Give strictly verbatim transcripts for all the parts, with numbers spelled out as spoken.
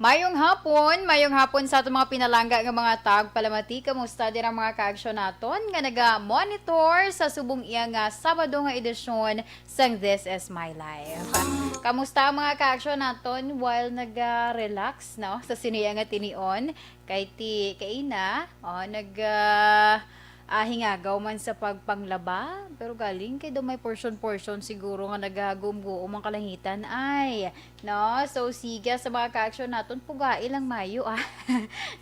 Mayong hapon, mayong hapon sa aton mga pinalangga nga mga tagpalamati. Kamusta dira mga kaaksyon naton nga naga-monitor sa subong iya nga Sabado nga edisyon sang This Is My Life? Kamusta ang mga kaaksyon naton while naga-relax, no, sa sini nga tinion? Kay ti, kay ina, oh, nag, ah, ah, hingagaw man sa pagpanglaba, pero galing kay daw may portion-portion siguro nga nagagumguom ang kalangitan ay, no? So, sige, sa mga kaaksyon naton, pugai lang mayo, ah.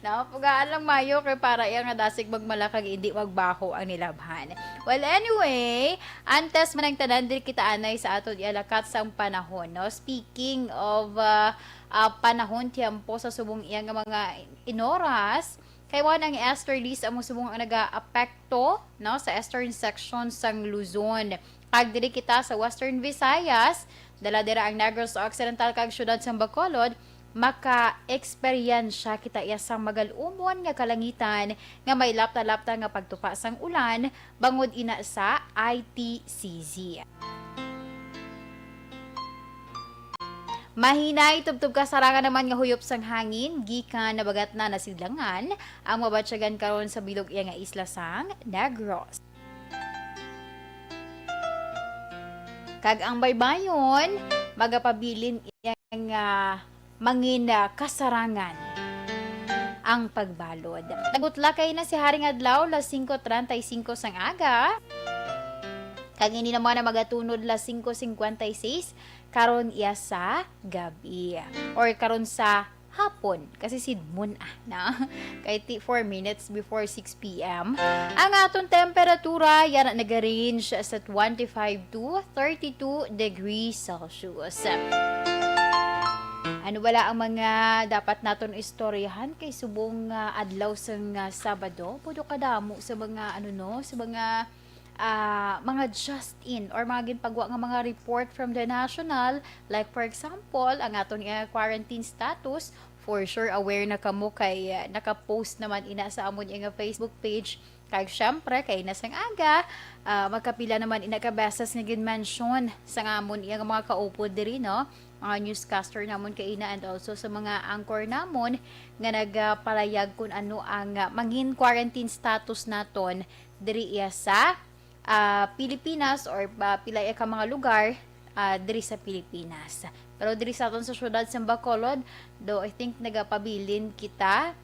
No? Pugaan lang mayo kay para iya nga dasig magmala kag hindi magbaho ang nilabhan. Well, anyway, antes man ang tanan, diri kita anay sa aton ialakat sang panahon, no? Speaking of, ah, ah, panahon, tiyempo sa subong iya nga mga inoras, kay one ang easterlies amo subong ang nagaapekto, no, sa eastern section sang Luzon. Kag diri kita sa Western Visayas, dala dira ang Negros Occidental kag siyudad sang Bacolod, maka-eksperyensya kita iya sang magal-umon nga kalangitan nga may lapta-lapta nga pagtupa sang ulan bangod ina sa I T C Z. Mahinay, tubtob kasarangan naman nga huyop sang hangin gikan nabagat na nasidlangan ang mabatyagan karon sa bilog iya nga isla sang Negros. Kag ang baybayon, magapabilin iya nga mangin, ah, kasarangan ang pagbalod. Nagutla kay na si Haring Adlaw, las singko treinta y cinco sang aga. Kag ini naman na magatunod las singko cincuenta y seis karon iya sa gabi. Or karon sa hapon, kasi sidmon, ah, na. Kay ti four minutes before six p m. Ang aton temperatura, yana nag-range sa twenty-five to thirty-two degrees Celsius. Ano bala ang mga dapat naton istoryahan kay subong nga adlaw sang, ah, Sabado? Pudo kadamo sa mga, ano, no, sa mga, ah, mga just in or mga ginpagwa nga mga report from the national. Like, for example, ang aton nga quarantine status, for sure aware na kamo kay, ah, naka-post naman ina sa amon nga Facebook page. Kag syempre, kay na sang aga, ah, magkapila naman ina ka beses nga gin-mention sa amon iya nga mga kaupod diri, no? Mga newscaster namon kay ina and also sa mga anchor namon nga nagpalayag kun ano ang, ah, mangin quarantine status naton diri iya sa, ah, Pilipinas or, ah, pila iya ka mga lugar, ah, diri sa Pilipinas. Pero diri sa aton sa siyudad sa Bacolod, do I think nagapabilin kita,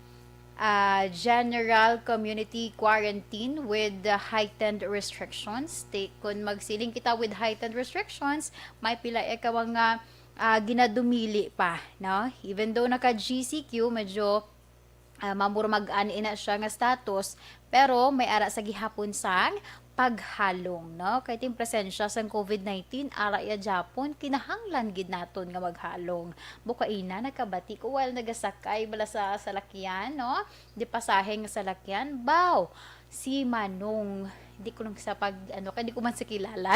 ah, general community quarantine with the heightened restrictions. Ti-, kung magsiling kita with heightened restrictions, may pila iya ka mga, ah, ginadumili pa, no? Even though naka G C Q, medyo, ah, mamurmag-an ina siya nga status, pero may ara sa gihapon sang paghalong, no? Kay ting presensya sang COVID nineteen, ara iya gyapon, kinahanglan gid naton nga maghalong. Bukaina, nakabati ko while nagasakay bala sa salakyan, no? Di pasahe nga salakyan, baw, si Manong, di ko lang sa pag, ano, kay di ko man sa kilala.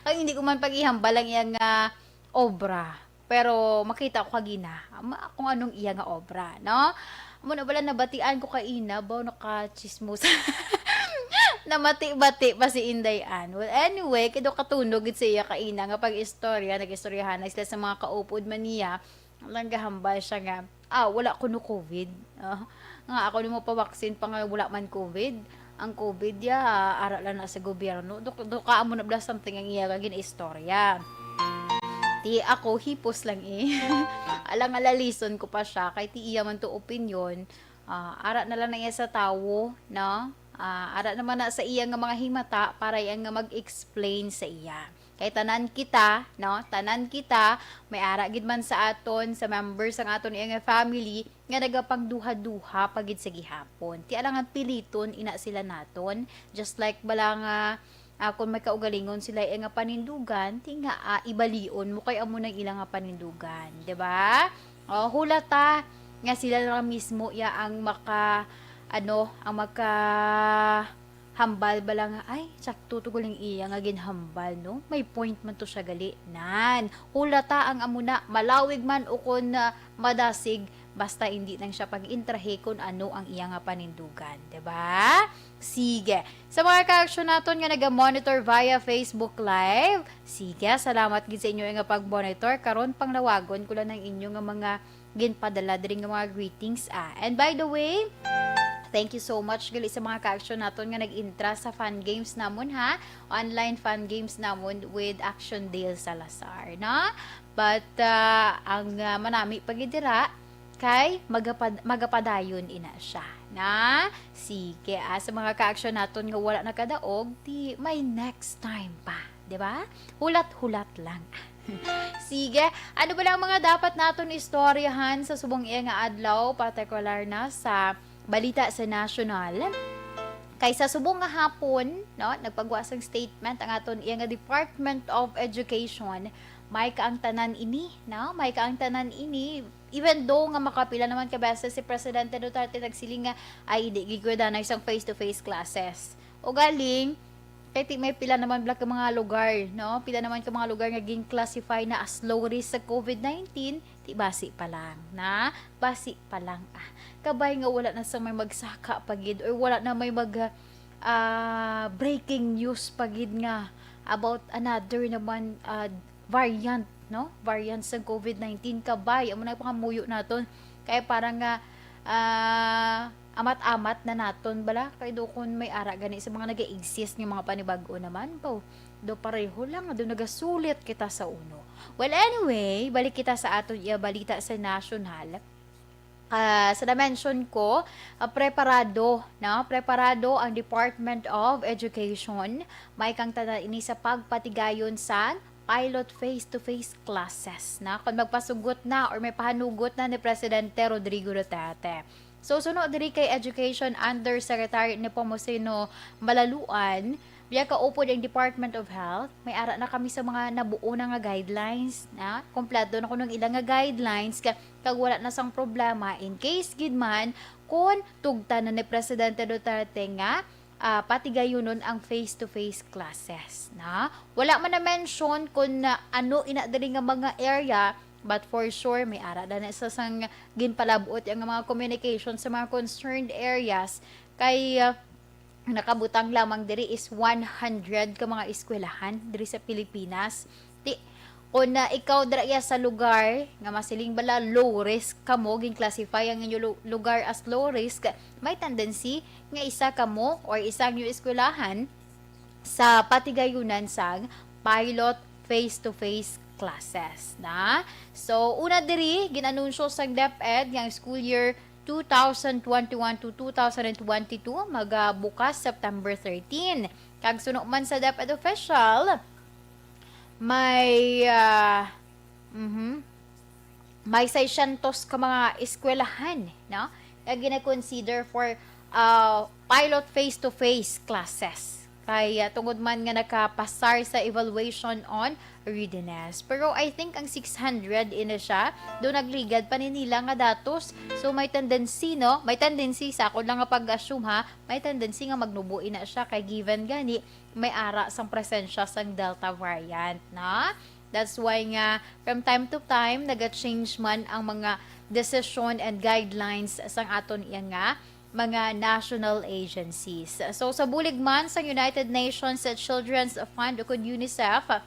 Kay hindi ko man pag-ihambal ang iyang, ah, obra. Pero makita ko kagina, ma-, kung anong iya nga obra, no? Amo na bala nabatian ko kaina, baw nakachismos. Namati-bati pa si Inday Ann. Well, anyway, kay do katunog gid sa iya kaina nga pag-istorya, nag-istoryahan na sila sa mga kaupod man niya. Lang gahambal siya nga, "Ah, wala kuno COVID." Ah, nga ako nimo pawaksin pa nga wala man COVID. Ang COVID, ya, ara lang na sa gobyerno. Duk-, duka amo na bala something ang iya nga ginaistorya. Ti ako, hipos lang eh. Alang alalison ko pa siya, kay ti iya man to opinyon. Ah, ara na lang na iya sa tawo, no? Ah, ara naman na sa iya nga mga himata para iya nga mag-explain sa iya. Kay tanan kita, no? Tanan kita, may ara gid man sa aton, sa members sang aton iya nga family, nga nagapangduha-duha pa gid sa gihapon. Ti alangan piliton ina sila naton. Just like bala nga, ah, kung may kaugalingon sila iya nga panindugan, ti nga, ah, ibalion mo kay amo nang ila nga panindugan, di ba? O, hulata nga sila lang mismo ya ang maka, ano, ang maka hambal bala nga, "Ay, sakto to galing iya nga ginhambal, no? May point man to siya gali." Nan, hulata ang amo na, malawig man o kon, ah, madasig, Basta hindi lang siya pag-intrahi kung ano ang iya nga panindugan, di ba? Sige. Sa mga ka-action naton nga naga-monitor via Facebook Live, sige, salamat gid sa inyo nga pag-monitor. Karon, panglawagon ko lang ang inyo nga mga ginpadala diri nga mga greetings, ah. And by the way, thank you so much gali sa mga ka-action naton nga nag-intra sa fan games namon, ha? Online fan games namon with Action Dale Salazar, no? But, ah, ang, ah, manami pa gid dira kay magapad-, magapadayon ina siya, na? Sige, ah, sa mga ka-action naton nga wala nakadaog, di may next time pa, di ba? Hulat-hulat lang. Sige, ano ba lang mga dapat naton istoryahan sa subong iya nga adlaw, partikular na sa balita sa national? Kay sa subong nga hapon, no, nagpagwa sang statement ang aton iya nga Department of Education, may kaangtanan ini, no? May kaangtanan ini, even though nga makapila naman ka beses si Presidente Duterte nagsiling nga, "Ay, di gid ko danay sang face-to-face classes." O galing, kay ti-, may pila naman bala ka mga lugar, no? Pila naman ka mga lugar nga gin-classify na as low risk sa COVID nineteen, ti basi pa lang, na? Basi pa lang, ah. Kabay nga wala na sa may magsaka pa gid or wala na may mag, ah, breaking news pa gid nga about another naman, ah, variant, no? Variant sa COVID nineteen. Kabay, amo na pangamuyo naton. Kay parang nga, ah, amat-amat na naton bala. Kay do kun may ara gani sa mga nag-exist nga mga panibag-o naman po. Do pareho lang, do nagasulit kita sa uno. Well, anyway, balik kita sa aton iya balita sa national. Ah, sa na-mention ko, ah, preparado, no? Preparado ang Department of Education. May kaangtanan ini sa pagpatigayon sa pilot face-to-face classes, na? Kung magpasugot na or may pahanugot na ni Presidente Rodrigo Duterte. So, suno diri kay Education Undersecretary Nepomuceno Malaluan, biya kaupod ang Department of Health, may ara na kami sa mga nabuo na nga guidelines, na? Kompleto na kuno ang ila nga guidelines, ka-, kag wala na sang problema in case gid man kun tugtan na ni Presidente Duterte nga, ah, patigayunon ang face-to-face classes, na? Wala man na-mention kun, ah, ano ina diri nga mga area, but for sure, may ara na na sa sang ginpalabot ang mga communication sa mga concerned areas kay, ah, nakabutang lamang diri is one hundred ka mga eskwelahan diri sa Pilipinas. Ti, kung, ah, ikaw dira iya sa lugar nga masiling bala low risk kamo, gin-classify ang inyo lu-, lugar as low risk, may tendency nga isa kamo or isa ang inyo eskwelahan sa patigayunan sang pilot face-to-face classes, na? So, una diri, gin-anunsyo sang DepEd nga ang school year two thousand twenty-one to two thousand twenty-two magabukas September thirteen. Kag suno man sa DepEd official, may, ah, mhm, may seiscientos ka mga eskwelahan, no, nga gina-consider for, ah, pilot face-to-face classes. Kay, ah, tungod man nga nakapasar sa evaluation on readiness. Pero I think ang six hundred ini siya, do nagligad pa ni nila nga datos. So, may tendency, no? May tendency, sa ako lang nga pag-assume, ha, may tendency nga magnubo ina siya kay given gani may ara sang presensya sang Delta variant, na? That's why nga, from time to time, naga-change man ang mga desisyon and guidelines sang aton iya nga mga national agencies. So, sa bulig man sang United Nations Children's Fund ukon UNICEF,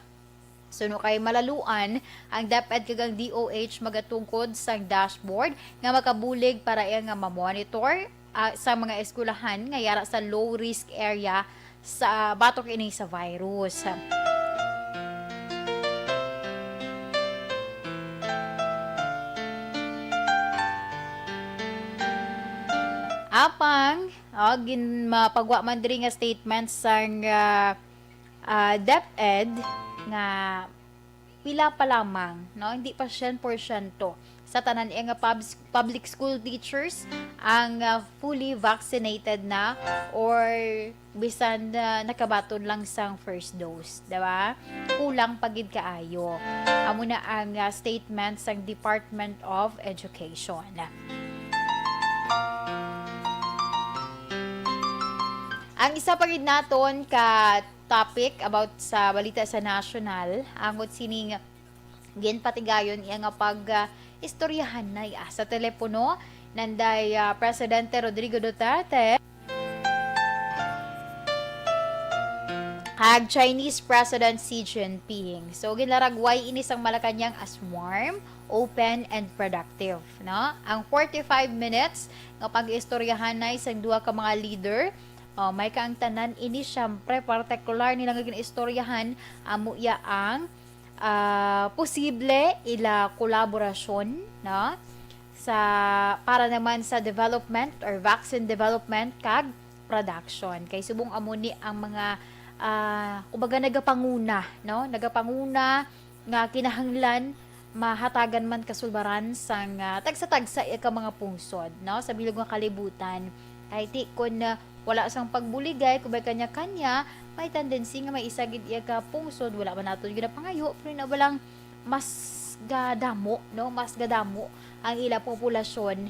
suno kay Malaluan, ang DepEd kag ang DOH magatugkod sang dashboard nga makabulig para iya nga ma-monitor, ah, sa mga eskwelahan nga yara sa low risk area sa batok ini sa virus. Apang, oh, gin-, mapagwa man diri nga statement sang, ah, ah, DepEd nga pila pa lamang, no? Hindi pa siyen porsyento sa tanan iya nga pubs-, public school teachers ang, ah, fully vaccinated na or bisan, ah, nakabaton lang sang first dose, di ba? Kulang pa gid kaayo. Amo na ang, ah, statement sang Department of Education. Ang isa pa gid naton ka topic about sa balita sa national, angot sining ginpatigayon iya nga pag, ah, Istoryahanay, ah, sa telepono, nanday, ah, Presidente Rodrigo Duterte kag Chinese President Xi Jinping. So, ginlaragway ini sang Malacañang as warm, open, and productive, no? Ang forty-five minutes nga pag-istoryahanay sang duha ka mga leader, oh, may kaangtanan ini, siyempre, partikular nila nga ginaistoryahan, amo iya ang ah, posible ila kolaborasyon, no? Sa, para naman sa development or vaccine development kag production. Kay subong amo ni ang mga, ah, kumbaga, nagapanguna, no? Nagapanguna nga kinahanglan mahatagan man kasulbaran sang, ah, tagsa-tagsa ka mga pungsod, no? Sa bilog nga kalibutan. Kay ti kun, ah, wala sang pagbuligay, kubay kanya-kanya, may tendency nga may isa gid iya ka pungsod, wala man naton ginapangayo, pero na ba lang mas gadamo, no? Mas gadamo ang ila populasyon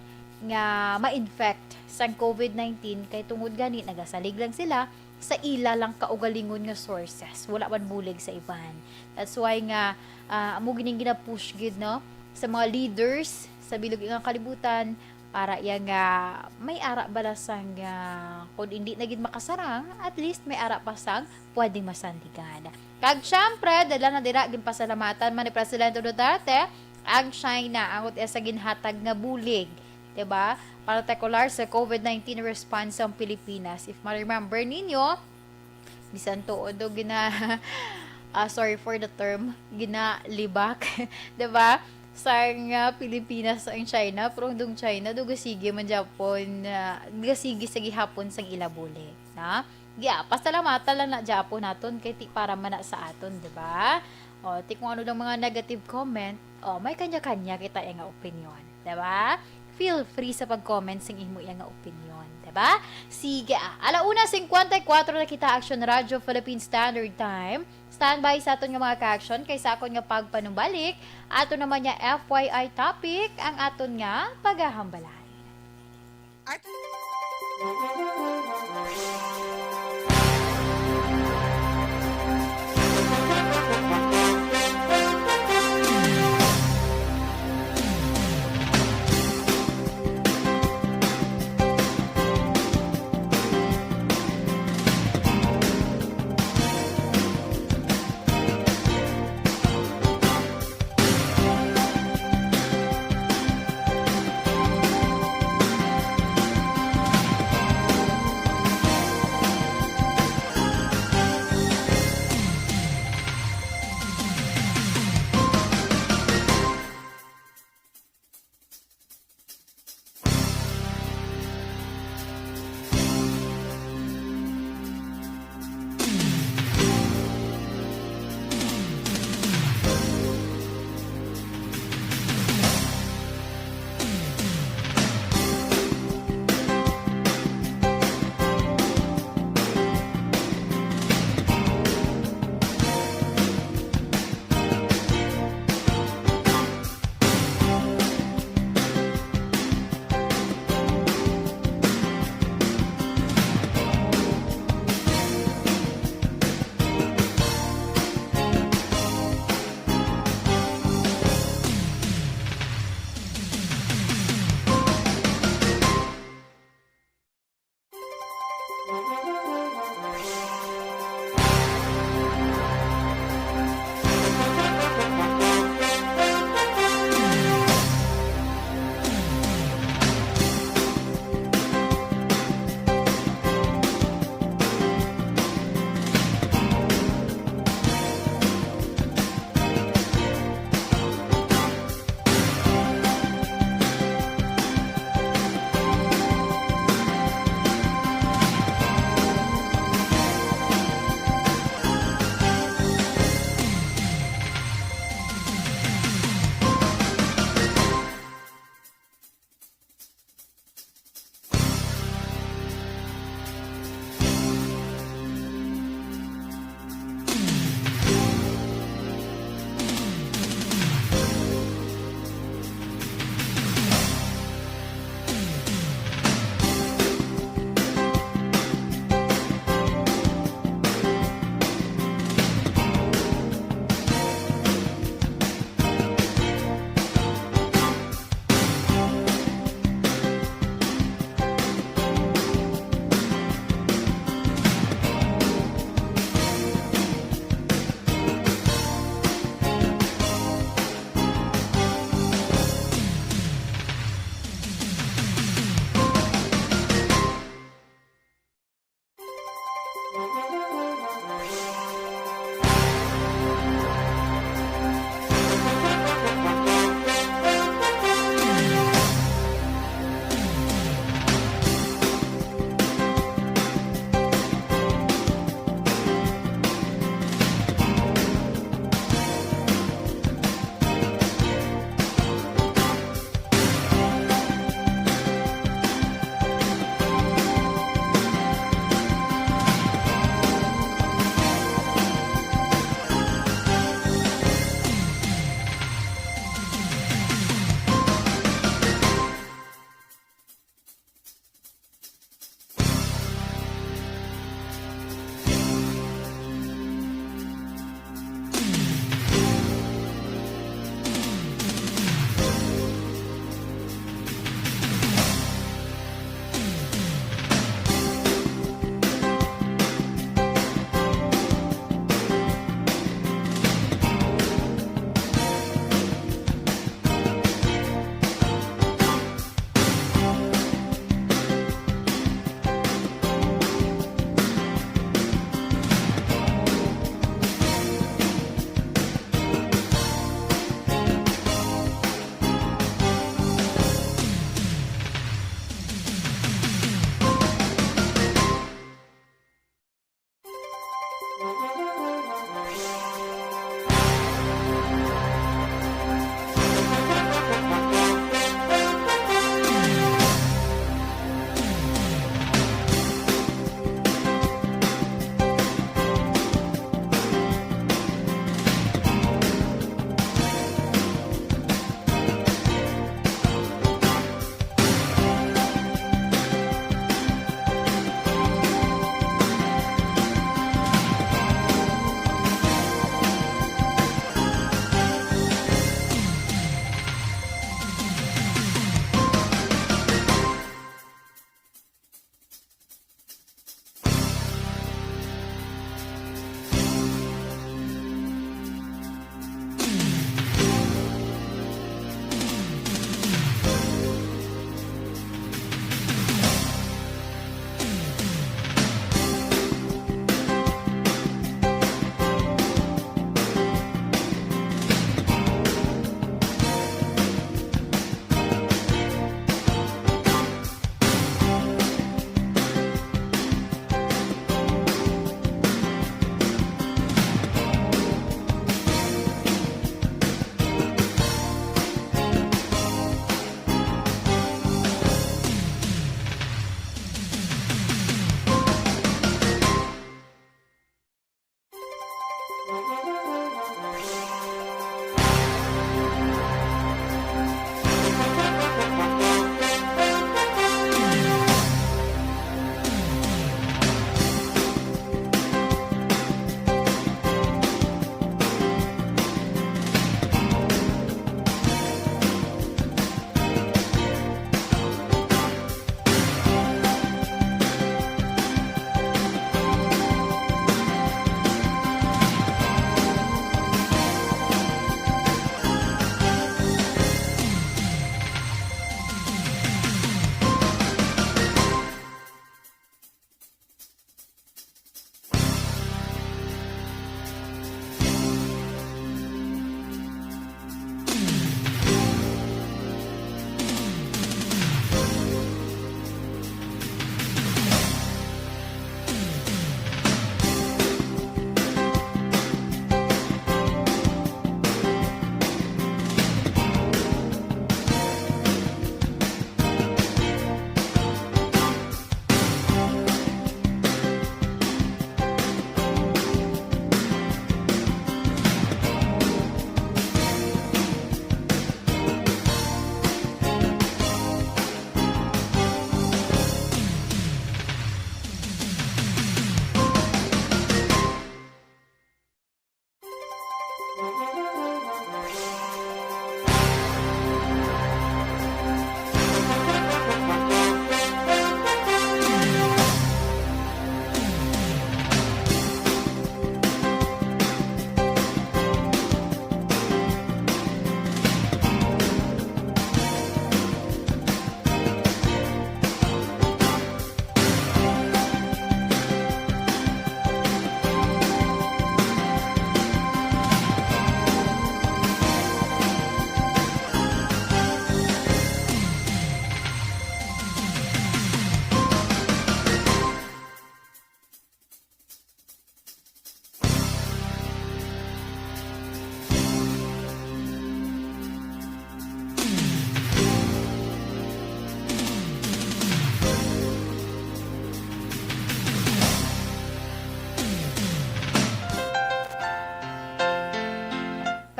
nga ma-infect sang covid nineteen, kay tungod gani nagasalig lang sila sa ila lang kaugalingon nga sources. Wala man bulig sa iban. That's why nga, ah, amo gining gina-push gid, no, sa mga leaders sa bilog nga kalibutan, para iya nga may ara bala sang, ah, kung hindi na gid makasarang, at least may ara pa sang pwedeng masandigan. Kag syempre, dala na dira, ginpasalamatan man ni Presidente Duterte ang China, ang iya sa ginhatag nga bulig, di ba? Partikular sa covid nineteen response sang Pilipinas. If ma-remember ninyo, bisan tuod og gina-, ah, sorry for the term, ginalibak, di ba? Sang, ah, Pilipinas ang China, pero ang China, do gasigi man gyapon, ah, gasigi sa gihapon sang ila bulig, na? Gya, pasalamatan lang na gyapon naton kay ti para man na sa aton, di ba? O, ti kung ano lang mga negative comment, o, may kanya-kanya kita iya nga opinion, di ba? Feel free sa pag-comment sing imo iya nga opinion, di ba? Sige, ah, ala una cincuenta y cuatro na kita, Action Radio Philippine Standard Time. Standby sa aton nga mga ka-action, kay sa akon nga pagpanumbalik, ato naman nga F Y I topic ang aton nga pagahambalan. At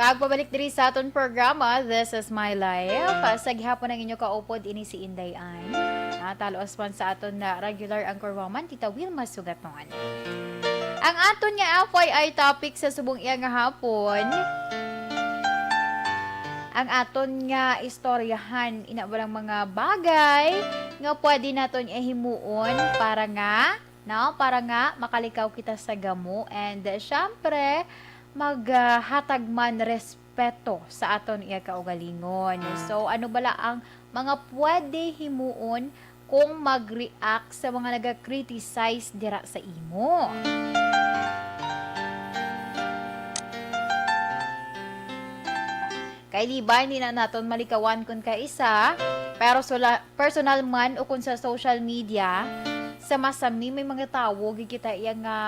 Pagbabalik diri sa aton programa, This is My Life. Sa gihapon ang inyo kaupod, ini si Inday Ann. Natalos man sa aton na regular anchor woman, Tita Wilma Sugaton. Ang aton nga F Y I topic sa subong iya nga hapon, ang aton nga istoryahan, ina ba lang mga bagay nga pwede naton ihimuon para nga, no, para nga makalikaw kita sa gamo, and, uh, syempre, maghatag man respeto sa aton iya kaugalingon. So, ano bala ang mga pwede himuon kung mag-react sa mga naga-criticize dira sa imo? Kay libay, hindi na naton malikawan kun kaisa, pero sula-, personal man o kun sa social media, sa masami may mga tawo gid kita iya nga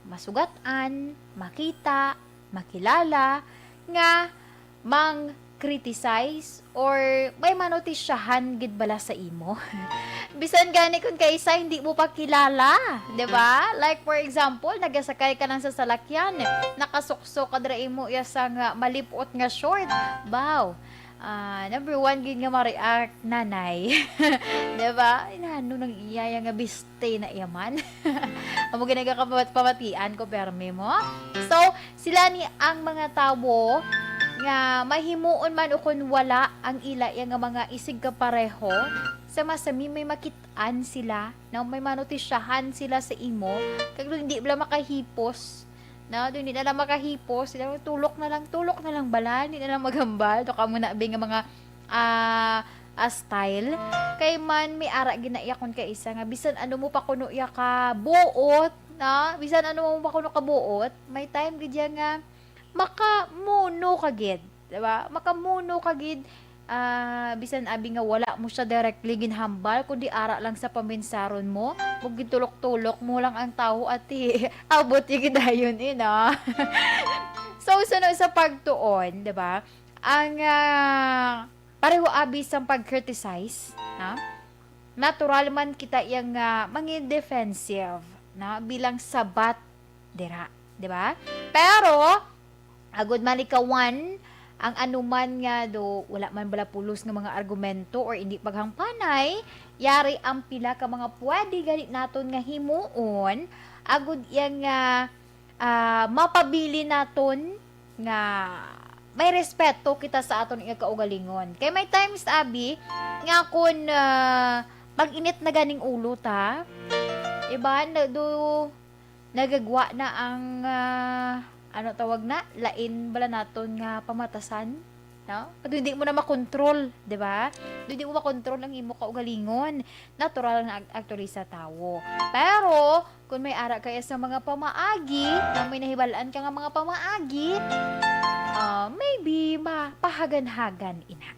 masugat-an, makita, makilala, nga mang-criticize or may manotisyahan gid bala sa imo. Bisan gani kun kaisa hindi mo pa kilala, di ba? Like, for example, nagasakay ka lang sa salakyan, nakasuksok ka dira imo iya sang, ah, malip-ot nga short. Baw, ah, number one gid nga ma-react, nanay. Di ba? Inano nang iya iya nga biste na iya man? Amo gani ka pamatian ko, permi mo. So, sila ni ang mga tawo nga mahimuon man o kun wala ang ila iya nga mga isig kapareho, sa masami may makit-an sila, no? May manotisyahan sila sa imo, kag hindi bala makahipos, no? Hindi na lang makahipos, sila, tulok na lang, tulok na lang bala, hindi na lang maghambal. To ka mo na, be, nga mga, ah, ah, style. Kay man, may ara gid na iya kun kaisa nga, bisan ano mo pa kuno iya ka buot, no? Bisan ano mo pa kuno ka buot, may time gid iya nga makamuno ka gid, di ba? Makamuno ka gid, ah, bisan abi nga wala mo siya directly ginhambal, kundi ara lang sa paminsaron mo, mo gintulok-tulok mo lang ang tawo, ati, abot yung gidayon, eh, no? So, sunod sa pagtuon, di ba? Ang, ah, pareho abi sang pag-criticize, no? Natural man kita iya nga mangin defensive, no? Bilang sabat dira, di ba? Pero, agud malikawan ang anuman nga do, wala man bala pulos nga mga argumento or hindi paghangpanay, yari ang pila ka mga pwede gani naton nga himuon, agud iya nga, ah, mapabilin naton nga may respeto kita sa aton nga kaugalingon. Kay may times, abi, nga kun, ah, mag-init na ganing ulo ta, iba na do, nagagwa na ang, ah, ano tawag na, lain bala naton nga pamatasan, no? Pag hindi mo na makontrol, di ba? Hindi mo makontrol ang imo kaugalingon. Natural na ag-, actually sa tawo. Pero, kung may ara kaya sa mga pamaagi, na may nahibalaan ka nga mga pamaagi, ah, maybe mapahagan-hagan ina.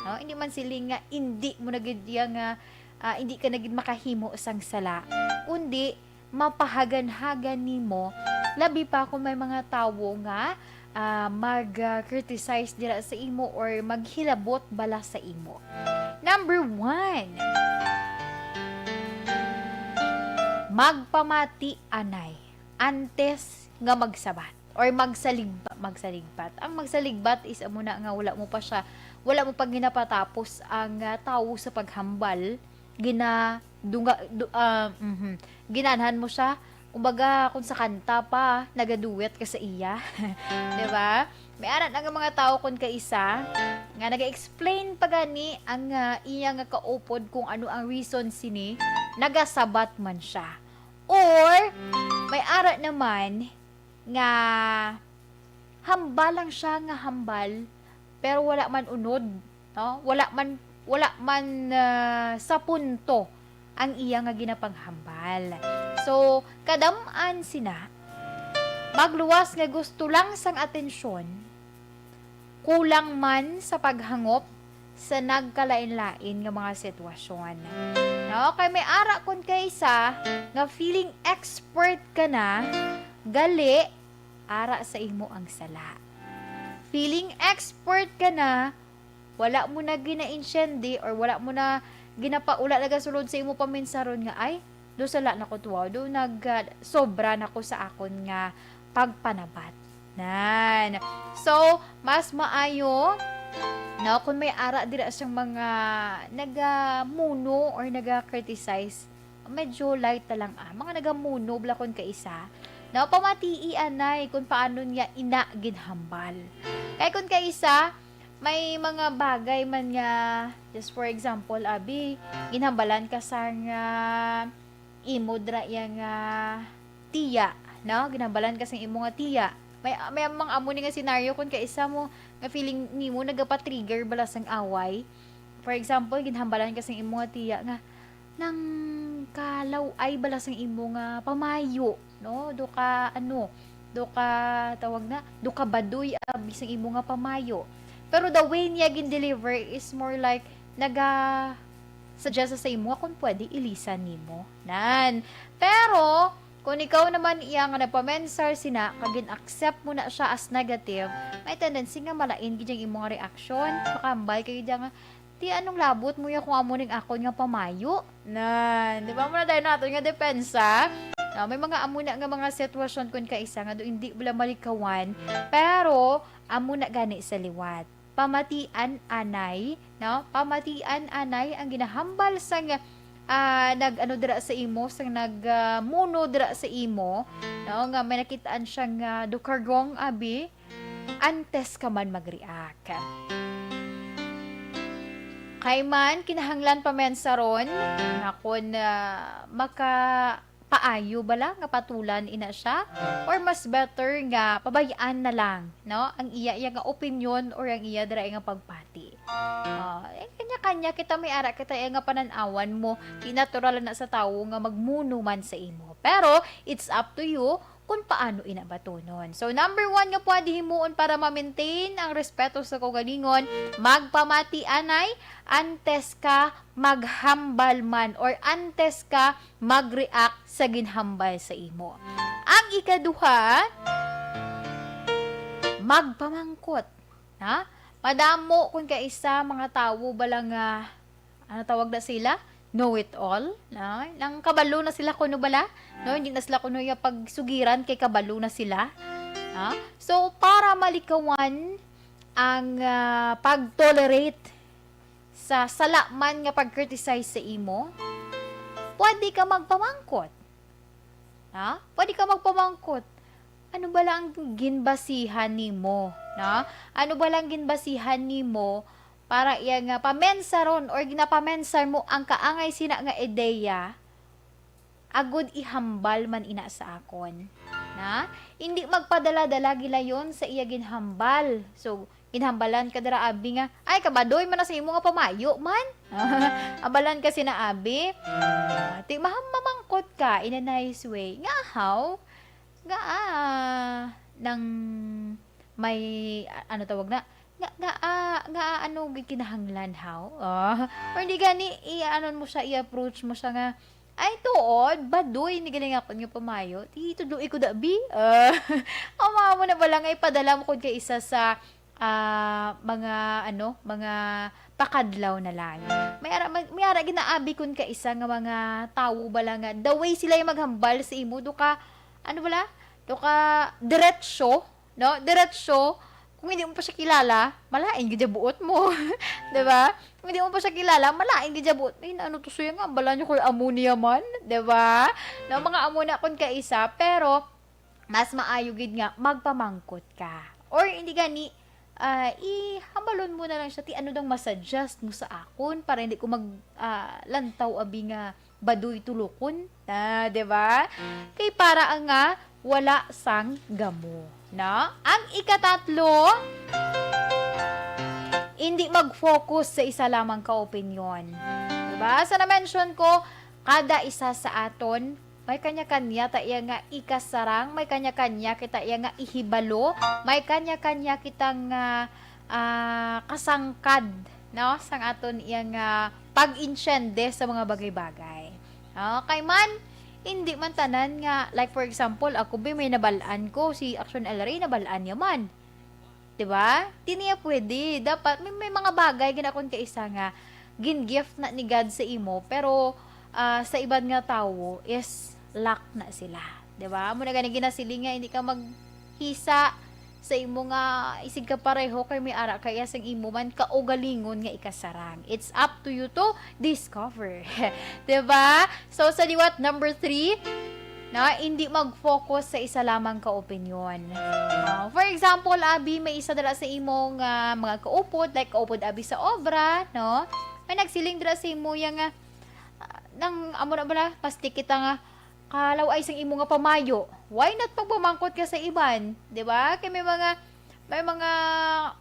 No? Hindi man siling nga hindi mo na gid iya nga, ah, hindi ka na gid makahimo sang sala, kundi mapahagan-hagan nimo, labi pa kung may mga tawo nga, ah, mag, ah, criticize dira sa imo or maghilabot bala sa imo. Number one, magpamati anay antes nga magsabat or magsaligba-, magsaligbat. Ang magsaligbat is amo na nga wala mo pa siya, wala mo pa ginapatapos ang, ah, tawo sa paghambal, gina-, dunga-, du-, ah, mhm. Ginanhan mo siya. Kumbaga, kung sa kanta pa, nagaduet ka sa iya. Di ba? May ara na nga mga tawo kun kaisa nga naga-explain pa gani ang, ah, iya nga kaupod kung ano ang reason sini, nagasabat man siya. Or, may ara naman nga hambal lang siya nga hambal, pero wala man unod, no? Wala man, wala man, ah, sa punto ang iya nga ginapanghambal. So, kadam-an sina, magluwas nga gusto lang sang atensyon, kulang man sa paghangop sa nagkalain-lain nga mga sitwasyon. No? Kay may ara kun kaisa nga feeling expert ka na, gali, ara sa imo ang sala. Feeling expert ka na, wala mo na ginainsyende or wala mo na ginapa-, wala nagasulod sa imo paminsaron nga, "Ay, do sala na ko tuwa, do nag, ah, sobra na ko sa akon nga pagpanabat." Nan. So, mas maayo, no, kung may ara dira sang mga nagamuno or naga-criticize, medyo light na lang, ah. Mga nagamuno bala kun kaisa, no, pamatii anay kung paano niya ina ginhambal. Kay kun kaisa, may mga bagay man nga, just for example, abi, ginhambalan ka sang, ah, imo dira iya nga tiya, no? Ginhambalan ka sang imo nga tiya. May, may mga amo ni nga senaryo kung kaisa mo nga feeling nimo nagapa-trigger bala sang away. For example, ginhambalan ka sang imo nga tiya nga nang kalaw-ay bala sang imo nga pamayo, no? Do ka, ano, do ka, tawag na, do ka badoy abi sang imo nga pamayo. Pero the way niya gin-deliver is more like naga-suggest sa imo nga kung pwede ilisan nimo. Nan. Pero, kung ikaw naman iya nga nagpamensar sina, kag gin-accept mo na siya as negative, may tendency nga malain gid ang imo nga reaksyon. Makahambal ka gid nga, "Ti, anong labot mo ya kung amo ning akon nga pamayo?" Nan, di ba, mo na tayo naton nga depensa? Ah, may mga amo na nga mga sitwasyon kun kaisa nga do hindi bala malikawan, pero amo na gani sa liwat. Pamatian anay, no? Pamatian anay ang ginahambal sang, ah, nag-ano dira sa imo, sang nag, ah, muno dira sa imo, no? Nga may nakitaan siya nga dukargong abi, antes ka man mag-react. Kay man, kinahanglan pamensaron nga kun, ah, makapaayo bala nga patulan ina siya, or mas better nga pabayaan na lang, no? Ang iya, iya nga opinyon or ang iya dira nga pagpati. Ah, eh, kanya-kanya kita, may ara kita iya nga panan-awan mo. Di natural na sa tawo nga magmuno man sa imo. Pero, it's up to you kung paano ina batunon. So, number one nga pwede himuon para ma-maintain ang respeto sa kaugalingon, magpamati anay antes ka maghambal man or antes ka mag-react sa ginhambal sa imo. Ang ikaduha, magpamangkot. Ha? Madamo kun kaisa mga tawo bala nga, ano tawag na sila? Know it all, no? Nang kabalo na sila kuno bala, no? Hindi na sila kuno iya pagsugiran kay kabalo na sila. Ha? So, para malikawan ang, ah, pag-tolerate sa sala man nga pag-criticize sa imo, pwede ka magpamangkot. Ha? Pwede ka magpamangkot. Ano bala ang ginbasihan nimo, no? Ano bala ang ginbasihan nimo para iya nga pamensaron or ginapamensar mo ang kaangay sina nga ideya, agud ihambal man ina sa akon, na? Indi magpadala-dala gilayon sa iya ginhambal. So, ginhambalan ka dira, abi, nga, "Ay, kabadoy man na sa imo nga pamayo man." Hambalan ka sina, abi. Ah, ti-, maham-, mamangkot ka in a nice way. Nga, how? Nga, ah, nang may, a-, ano tawag na? Nga, nga, ah, nga, ano, gi-, kinahanglan, how? Ah, or di gani, i-, ano mo siya, i-approach mo siya nga, "Ay, tuod, badoy, ni galing ako nga pamayo. Ti, tudloi ko da, bi." Ah, ang mga mo na bala nga ipadala mo kung kaisa sa, ah, mga, ano, mga pakadlaw na lang. May ara, may, may ara ginaabi kun kaisa nga mga tawo bala nga, the way sila yung maghambal sa imo, do ka, ano bala? Do ka, diretsyo, no? Diretsyo, kung hindi mo pa siya kilala, malain gid ang buot mo. Di ba? Kung hindi mo pa siya kilala, malain gid ang buot. "Ay, ano to siya nga? Bala niyo ko amo niya man." Di ba? No, mga amo na kun kaisa, pero mas maayo gid nga magpamangkot ka. Or hindi gani, ah, ihambalon mo na lang siya, "Ti, ano dang masuggest mo sa akon para hindi ko mag, ah, lantaw abi nga baduy tulokon?" Na, di ba? Kay para nga wala sang gamo, no? Ang ikatatlo, hindi mag-focus sa isa lamang ka opinyon. Di ba? Sa na-mention ko, kada isa sa aton may kanya-kanya ta iya nga ikasarang, may kanya-kanya kita iya nga ihibalo, may kanya-kanya kita nga, ah, kasangkad, no, sang aton iya nga pag-intiende sa mga bagay-bagay. Okay man, hindi man tanan nga, like, for example, ako, bi, may nabal-an ko, si Action El Rey, nabal-an niya man. Di ba? Di niya pwede. Dapat may, may mga bagay gina kun kaisa nga gin-gift na ni God sa imo, pero, ah, sa iban nga tawo is lack na sila. Di ba? Amo na gani ginasiling nga hindi ka maghisa sa imo nga isig ka pareho kay may ara kaya sang imo man kaugalingon nga ikasarang. It's up to you to discover. Diba? So, sa liwat number three, na hindi mag-focus sa isa lamang ka opinyon. Ah, for example, abi, may isa dala sa imo nga mga kaupod, like kaupod abi sa obra, no? May nagsiling dala sa imo yang, ah, nang amo na bala, plastic kita nga kalaw-ay sang imo nga pamayo. Why not magpamangkot ka sa iban? Di ba? Kay may mga, may mga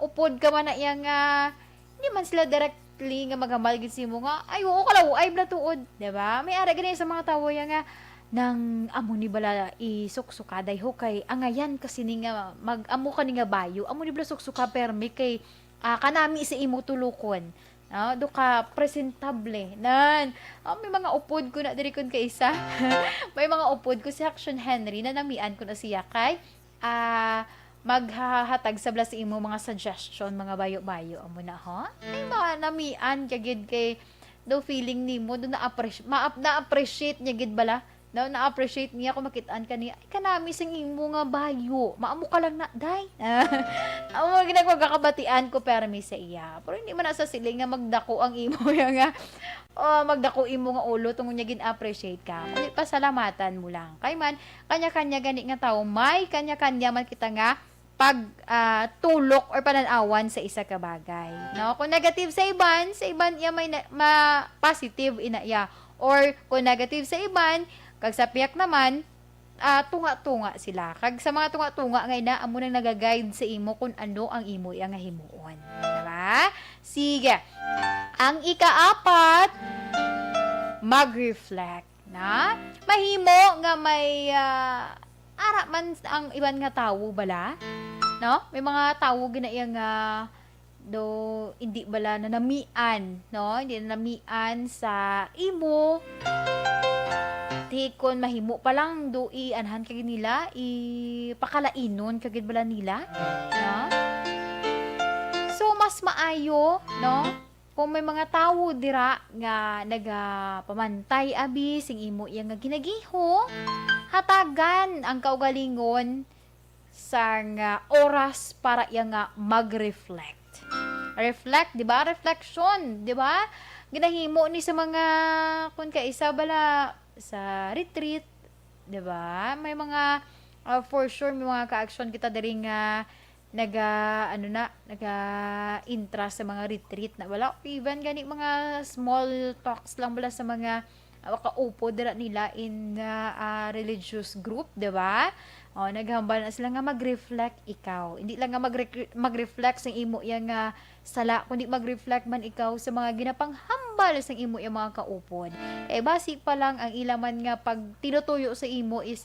upod ka man na iya nga, hindi man sila directly nga maghambal gid sa imo nga, "Ay, oo, kalaw-ay bala tuod." Di ba? May ara gani sa mga tawo iya nga, "Nang amo ni bala isuksuka, day ho, kay angayan ka sini nga mag-, amo ka ni nga bayo, amo ni bala suksuka permi kay, ah, kanami sa imo tulokon." No? Do ka presentable. Nan, ah, may mga upod ko na diri kun kaisa. May mga upod ko si Action Henry na namian ko na siya kay, ah, maghahatag sa bala sa imo mga suggestion, mga bayo-bayo. Amo na, ho? Ay, mga namian ka gid kay do feeling nimo, do na-appreci-, ma-, na-appreciate niya gid bala. No, na-appreciate niya kung makit-an ka niya. Ay, kanami sing imo nga bayo. Maamo ka lang na, day. Amo nga ginagmagakabatian ko permi sa iya. Pero hindi man na sa siling nga magdako ang imo ya nga, oh, magdako imo nga ulo tungod niya gin-appreciate ka. Kundi pasalamatan mo lang. Kay man, kanya-kanya gani nga tawo, may kanya-kanya man kita nga pag, ah, tulok or panan-awan sa isa ka bagay, no? Kung negative sa iban, sa iban iya may na-, ma-, positive ina iya. Or kung negative sa iban, kag sa piyak naman, ah, tunga-tunga sila. Kag sa mga tunga-tunga nga ina, amo nang nagaguide sa imo kung ano ang imo iya nga himuon. Diba? Sige. Ang ikaapat, mag-reflect na. Mahimo nga may, ah, ara man ang iban nga tawo bala, no? May mga tawo gina iya nga do hindi bala nanamian, no? Hindi nanamian sa imo. Ti kon mahimo pa lang do i-anhan ka gid nila, ipakalainon ka gid bala nila, no? So, mas maayo, no? Kung may mga tawo dira nga nagapamantay abi sing imo iya nga ginagiho, hatagan ang kaugalingon sang, ah, oras para iya nga mag-reflect. Reflect, di ba? Reflection, di ba? Ginahimo ni sa mga, kun kaisa bala, sa retreat, di ba? May mga, ah, for sure, may mga ka-action kita diri nga naga, ano na, naga-intra sa mga retreat na wala. Even gani mga small talks lang bala sa mga, ah, kaupo dira nila in, ah, ah, religious group, di ba? O, naghambal na sila nga mag-reflect ikaw. Hindi lang nga magre-, mag-reflect sa imo iya nga sala, kundi mag-reflect man ikaw sa mga ginapanghambal sa imo iya mga kaupod. Kay basi pa lang ang ila man nga pag tinutuyo sa imo is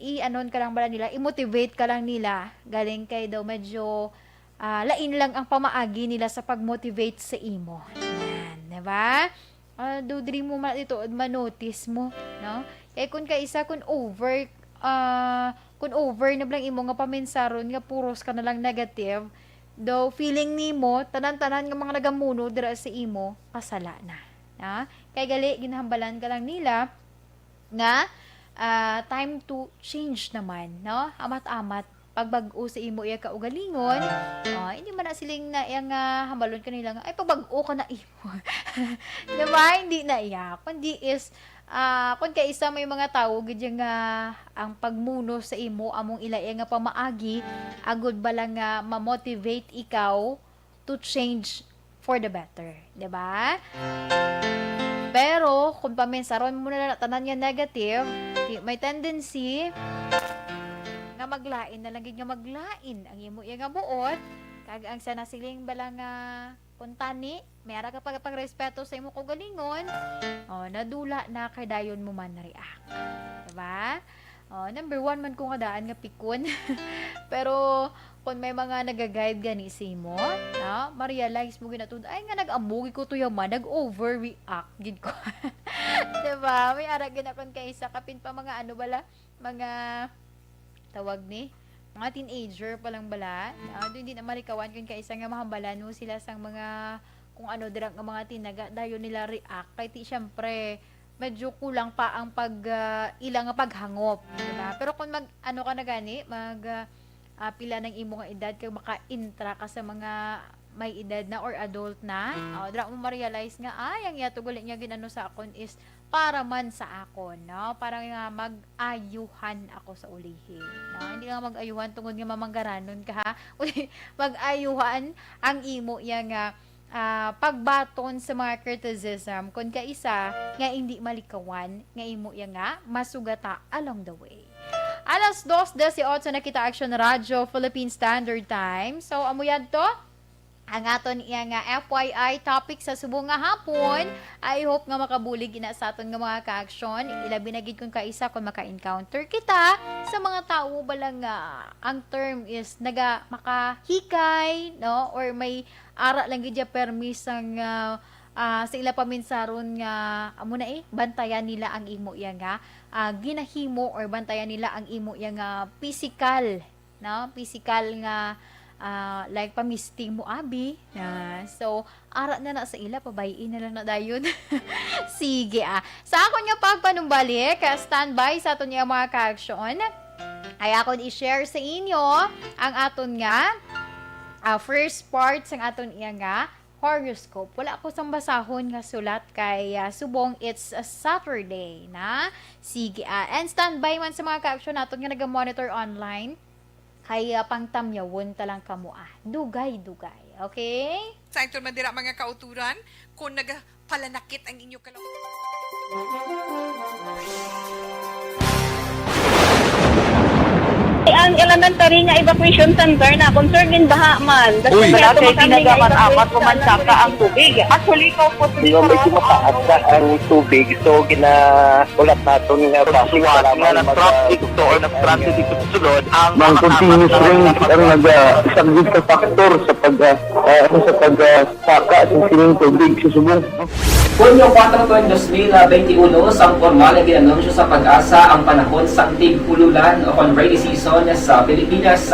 i-anon ka lang bala nila, i-motivate ka lang nila. Galing kay daw medyo, ah, lain lang ang pamaagi nila sa pag-motivate sa imo. Yan, di ba? Ah, do diri mo man dito, ma-notice mo, no? Kay kun kaisa, kun over, ah, kun over na bala ang imo nga pamensaron nga puros ka na lang negative, daw feeling nimo, tanan-tanan nga mga nagamuno dira sa imo, kasala na. Ha? Kay gali, ginahambalan ka lang nila nga, ah, time to change naman, no? Amat-amat, pagbag-o sa imo iya kaugalingon, ah, hindi man na siling na iya nga hambalon ka nila nga, "Ay, pagbag-o ka na imo." Di ba? Hindi na iya. Kundi is, ah, kun kaisa may mga tawo gid ya nga ang pagmuno sa imo among ila iya nga pamaagi, agud bala nga ma-motivate ikaw to change for the better, di ba? Pero kung pamensaron mo na lang tanan nga negative, di, may tendency nga maglain na lang gid nga maglain ang imo iya nga buot, kag ang sa nasiling bala nga kuntani, may ara ka pag-, pagrespeto sa imo kaugalingon, o, nadula na kay dayon mo man react. Di ba? O, number one man ko nga daan nga pikon. Pero, kung may mga naga-guide gani sa imo, no, ma-realize mo gid na to, "Ay, nga nag-amo gid ko to yaman, nag-overreact gid ko." Di ba? May ara gid akon kaisa, kapin pa mga ano bala, mga, tawag ni, mga teenager pa lang bala. Ah, do hindi na malikawan kun kaisa nga mahambalan mo sila sang mga kung ano dira nga mga tinaga, dayon nila react. Kay ti, syempre, medyo kulang pa ang pag, ah, ila nga paghangop, di ba? Pero kung mag, ano ka na gani, mag, ah, ah, pila nang imo nga edad kag maka-intra ka sa mga may edad na or adult na, oh, dira mo ma-realize nga, "Ay, ang iya to gali niya ginano sa akon is para man sa akon, no? Para nga mag-ayuhan ako sa ulihi." No? Hindi nga mag-ayuhan tungod nga mamanggaranon ka, ha? Mag-ayuhan ang imo iya nga, ah, pagbaton sa mga criticism kon kaisa nga hindi malikawan nga imo iya nga masugata along the way. Alas dos dieciocho na kita, Action Radio Philippine Standard Time. So, amo yadto ang aton iya nga F Y I topic sa subong nga hapon. I hope nga makabulig ina sa aton nga mga ka-action. Ilabi na gid kung kaisa kung maka-encounter kita sa mga tawo bala nga ang term is naga makahikay, no? Or may ara lang gid ya permi sang, ah, ah, sa ila paminsaron nga amo na eh, bantayan nila ang imo iya nga, ah, ginahimo or bantayan nila ang imo iya nga pisikal, no? Pisikal nga, ah, like pamisting mo abi. Ah, so ara na na sa ila, pabay-i na lang na dayon. Sige, ah. Sa akon nga pagpanumbalik, ah, standby sa aton nga mga ka-action. Ay akon i-share sa inyo ang aton nga, ah, first part sang aton iya nga horoscope. Wala ko sang basahon nga sulat kay, ah, subong it's a Saturday na. Sige, ah, and standby man sa mga ka-action naton nga naga-monitor online. Kay, ah, pangtamyawon ta lang kamo, ah. Dugay-dugay, okay? Sa ito man dira, mga kauturan, kung nagapalanakit ang inyo kalaw- Ang elementary nga evacuation center na concerned din baha man. Uy, Dati wala kay kami tinaga man apat evacuation mansaka ang tubig. Actually, ikaw po, Di ba, medyo mataas na ang tubig, so ginaulat naton nga Sa basi suwat kailangan nga mag- nag-traffic to or nag-transit dito sa sulod, ang Mang mga continuous tapat rain na ang naga-, isa gid ka factor sa pag, ah, ah, ano, sa pag, ah, saka sa sining tubig sa subong. Hunyo kuwatro, dos mil benti uno, sang pormal nga ginanunsyo sa PAGASA ang panahon sang tig-ululan o kon rainy season sa Pilipinas.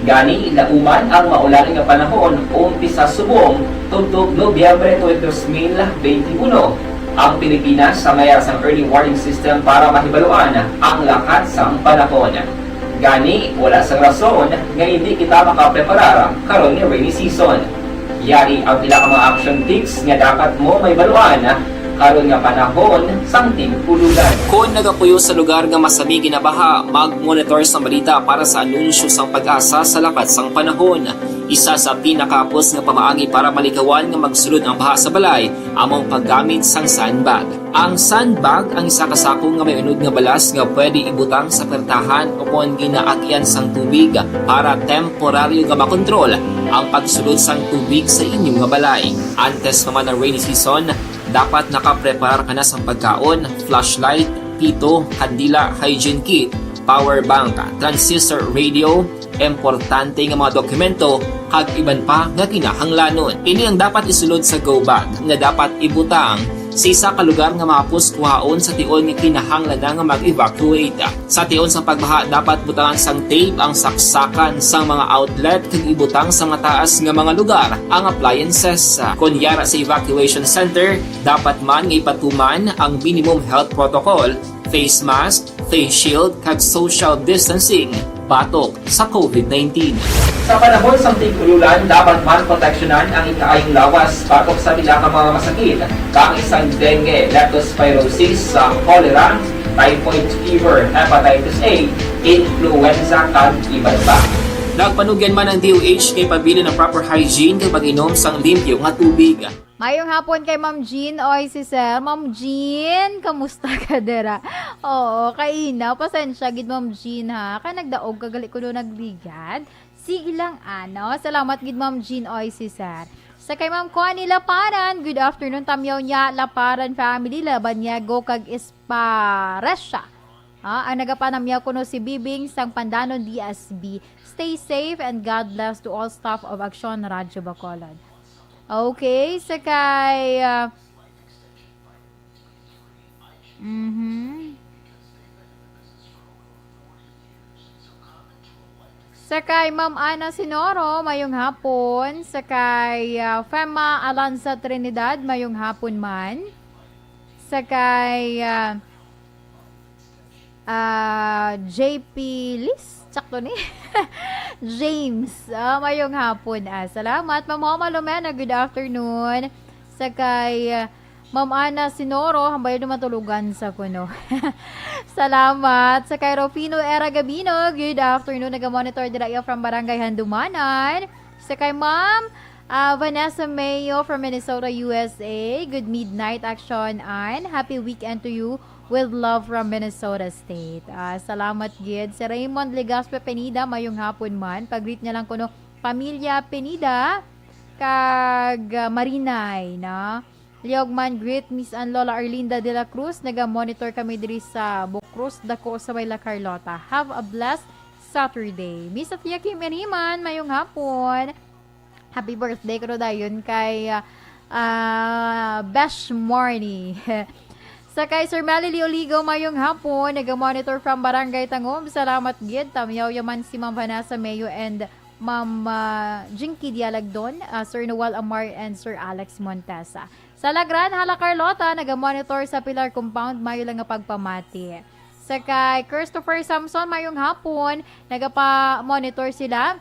Gani, lauman ang maulan nga panahon umpisa subong tubtob Nobyembre tuig dos mil benti uno. Ang Pilipinas sa mayara sang early warning system para mahibaluan ang lakat sang panahon. Gani, wala sang rason nga hindi kita makapreparar karon nga rainy season. Yari ang pila ka mga action tips nga dapat mo mahibaluan karon nga panahon sang tig-ululan. Kon nagapuyo sa lugar nga masami ginabaha, mag-monitor sang balita para sa anunsyo sang PAGASA sa lakat sang panahon. Isa sa pinakahapos nga pamaagi para malikawan nga magsulod ang baha sa balay amo ang paggamit sang sandbag. Ang sandbag ang isa ka sako nga may unod nga balas nga pwede ibutang sa pertahan o kon ginaagyan sang tubig para temporaryo nga makontrol ang pagsulod sang tubig sa inyo nga balay. Antes pa man ang rainy season, dapat nakapreparar ka na sang pagkaon, flashlight, pito, kandila, hygiene kit, power bank, transistor radio, importante nga mga dokumento, kag iban pa nga kinahanglanon. Ini ang dapat isulod sa go bag nga dapat ibutang sa isa ka lugar nga mahapos kuhaon sa tion nga kinahanglan na nga mag-evacuate. Sa tion sa pagbaha, dapat butangan sang tape ang saksakan sang mga outlet kag ibutang sa mataas nga mga lugar ang appliances. Kon yara sa evacuation center, dapat man nga ipatuman ang minimum health protocol, face mask, face shield, kag social distancing batok sa covid nineteen. Sa panahon sang tig-ululan, dapat man proteksyonan ang ikaayong lawas batok sa pila ka mga masakit, kaangay sang dengue, leptospirosis, sa cholera, typhoid fever, hepatitis A, influenza, kag iban pa. Nagpanugyan man ang D O H kay pabilin ang proper hygiene kag pag-inom sang limpyo nga tubig. Mayong hapon kay Ma'am Jean. Oy, si Sir. Ma'am Jean, kamusta ka dira? Oo, kaina. Pasensya gid, Ma'am Jean, ha. Kay nagdaog ka gali kuno nagligad. Sige lang, ano. Salamat gid, Ma'am Jean. Oy, si Sir. Sa kay Ma'am Connie Laparan, good afternoon, tamyaw niya, Laparan family, Labaniego, kag Esparesha. Ah, ang nagapanamyaw kuno si Bibing sang Pandanon D S B. Stay safe and God bless to all staff of Action Radyo Bacolod. Okay, sa kay, ah, mhm. Sa kay Ma'am Ana Sinoro, mayong hapon. Sa kay, ah, Fema Alanza Trinidad, mayong hapon man. Sa kay, ah, ah, J P Liz, sakto ni? James. Ah, mayong hapon. Ah, salamat. Ma'am Homa Lumena, good afternoon. Sa kay, ah, Ma'am Ana Sinoro, hambay naman tulugan sa kuno. Salamat. Sa kay Rufino Era Gabino, good afternoon. Naga-monitor dira iya from Barangay Handumanan. Sa kay Ma'am, ah, Vanessa Mayo from Minnesota, U S A. Good midnight, Action Ann. Happy weekend to you. With love from Minnesota State. Ah, salamat gid. Si Raymond Legaspi Pinida, mayong hapon man. Pag-greet niya lang kuno, pamilya Pinida, kag, ah, Marinay, na. Liog man, greet Miss and Lola Arlinda de la Cruz. Naga-monitor kami diri sa Bocruz, Daco, sa may La Carlota. Have a blessed Saturday. Miss Athea Kim Iriman, mayong hapon. Happy birthday ko dayon kay, ah, ah, Besh Morny. Sa kay Sir Melly Leoligo, mayong hapon. Naga-monitor from Barangay Tangom. Salamat gid. Tamyaw yaman si Ma'am Vanessa Mayo and Ma'am, ah, Jinky Dialagdon, ah, Sir Noel Amar, and Sir Alex Montesa. Sa Lagran, Hala Carlota, naga-monitor sa Pilar Compound. Mayo lang nga pagpamati. Sa kay Christopher Samson, mayong hapon. Nagapa-monitor sila.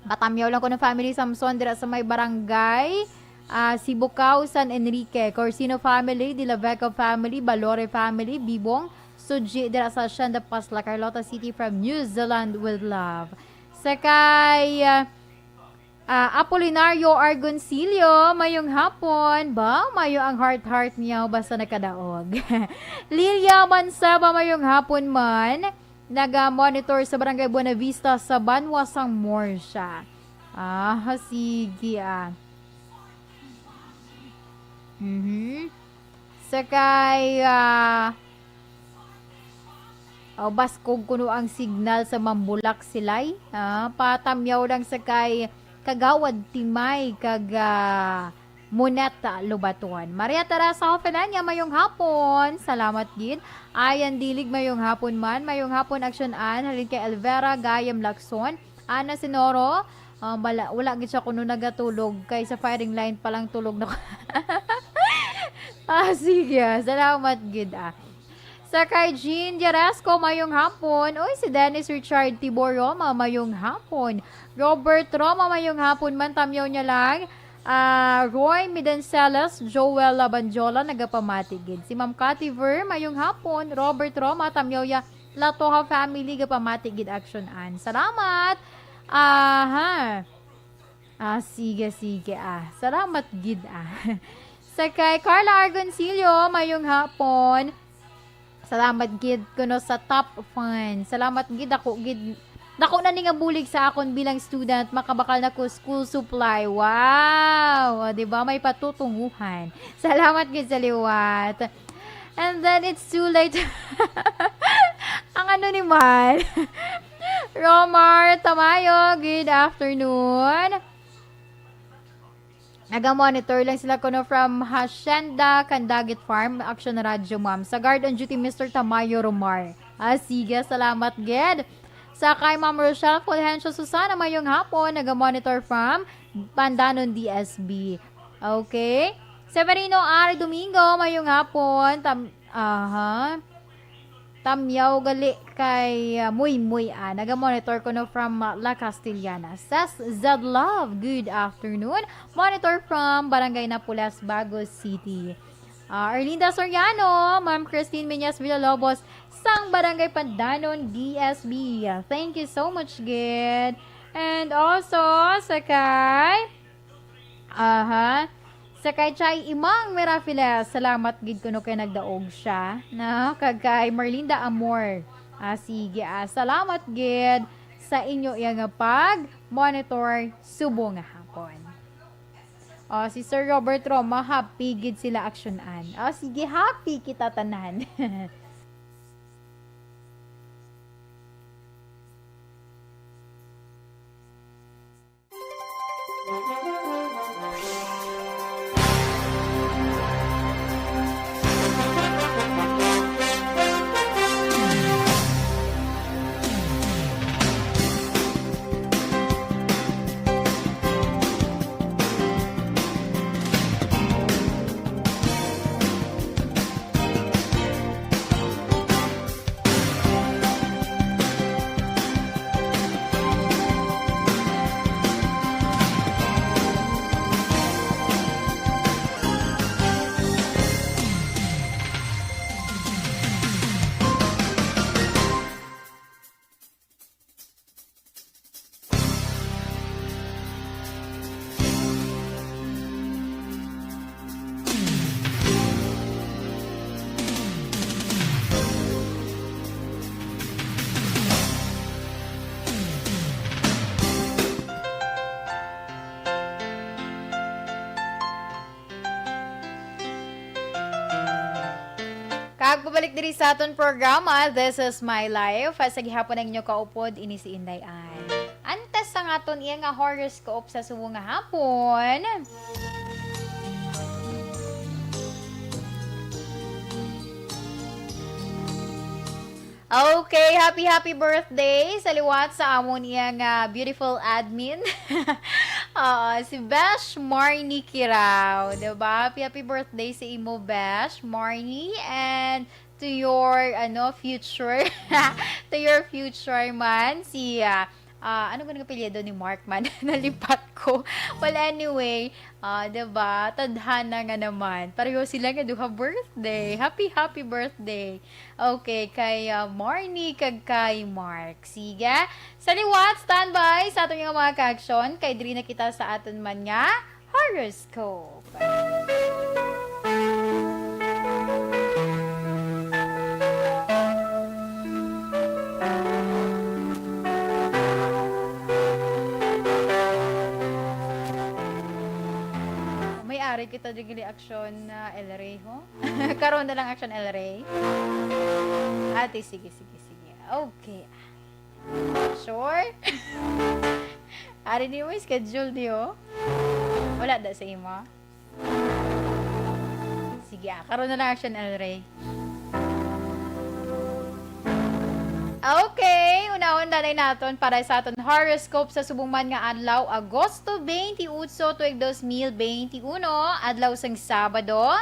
Patamyaw lang ko ng family Samson dira sa may barangay, ah, Sibucao, San Enrique. Corsino family, De La Vega family, Balore family, Bibong, Suji dira sa Hacienda Pasla, Carlota City, from New Zealand with love. Sa kay, ah, ah, Apolinario Argoncillo, mayong hapon. Ba, mayo ang heart-heart niya basta nakadaog. Lilia Mansaba, mayong hapon man. Naga-monitor sa Barangay Buenavista sa Banwa sang Murcia. Ah, sige, ah. Mhm. Sa kay, ah, oh, baskog kuno ang signal sa Mambulak, Silay. Ah, patamyaw lang sa kay Kagawad Timay kag, ah, Moneta Lobaton. Maria Teresa Hofelania, mayong hapon. Salamat gid. Ayan Dilig, mayong hapon man. Mayong hapon, Action Ann. Halin kay Elvera Gayam Lacson. Ana Sinoro, ah, wala, wala gid siya kuno nagatulog kay sa firing line pa lang tulog na. Ah, sige, ah. Salamat gid, ah. Sa kay Jean Diaresco, mayong hapon. Uy, si Dennis Richard Tibor Roma, mayong hapon. Robert Roma, mayong hapon man, tamyaw niya lang. Ah, Roy Midenceles, Joel Labanjola, nagapamati gid. Si Ma'am Cathy Ver, mayong hapon. Robert Roma, tamyaw ya. Latoha family, gapamati gid, Action Ann. Salamat. Aha. Ah, sige, sige, ah. Salamat gid, ah. Sa kay Carla Argoncillo, mayong hapon. Salamat gid kuno sa top fan. Salamat gid, ako gid. Dako na ni nga bulig sa akon bilang student, makabakal na ko school supply. Wow! O, di ba? May patutunguhan. Salamat gid sa liwat. And then it's too late. Ang ano ni man? Romar Tamayo, good afternoon. Naga-monitor lang sila kuno from Hacienda Candagit Farm, Action Radio, ma'am. Sa guard on duty, Mister Tamayo Romar. Ah, sige, salamat gid. Sa kay Ma'am Rochelle Fulgencio Susana, mayong hapon, naga-monitor from Pandanon D S B. Okay. Severino R. Domingo, mayong hapon. Tam-, aha. Tamyaw gali kay, ah, Muy Muy, ah. Naga-monitor kuno from, ah, La Castellana. Ses Z Love, good afternoon. Monitor from Barangay Napoles, Bago City. Ah, Erlinda Soriano, Ma'am Christine Meñas Villalobos, sang Barangay Pandanon, D S B. Thank you so much, gid. And also, sa kay, aha, sa kay Chay Imang Mirafiles, salamat gid kuno kay nagdaog siya, no? Kag kay Marlinda Amor. Ah, sige, ah, salamat gid sa inyo iya nga pag-monitor subong nga hapon. Oh, si Sir Robert Roma, happy gid sila, Action Ann. Oh, sige, happy kita tanan. Pagbabalik diri sa aton programa, This Is My Life. Sa gihapon ang inyo kaupod, ini si Inday Ann. Antes sang aton iya nga horoscope sa subong nga hapon. Okay, happy, happy birthday sa liwat sa amon iya nga beautiful admin. Oo, si Besh Marnie Kirao, diba? Happy, happy birthday sa imo, Besh Marnie, and to your, ano, future, to your future man, si, ah, ah, ano nga apelyido ni Mark man? Nalipat ko. Well, anyway, ah, diba? Tadhana nga naman. Pareho sila nga duha birthday. Happy, happy birthday. Okay, kay, ah, Marnie kag kay Mark. Sige. Sa liwat, standby sa aton nga mga ka-aksyon. Kay diri na kita sa aton man nga horoscope. May ari kita di gali aksyon na El Rey, ho? Karon na lang aksyon El Rey. Ate, sige, sige, sige. Okay. Sure? Ari ni mo schedule niyo? Wala da sa imo? Sige, ah, karon na lang action, El Rey. Okay, unahon na naton para sa aton horoscope sa subong man nga adlaw, Agosto twenty-eight, tuig dos mil benti uno, adlaw sang Sabado.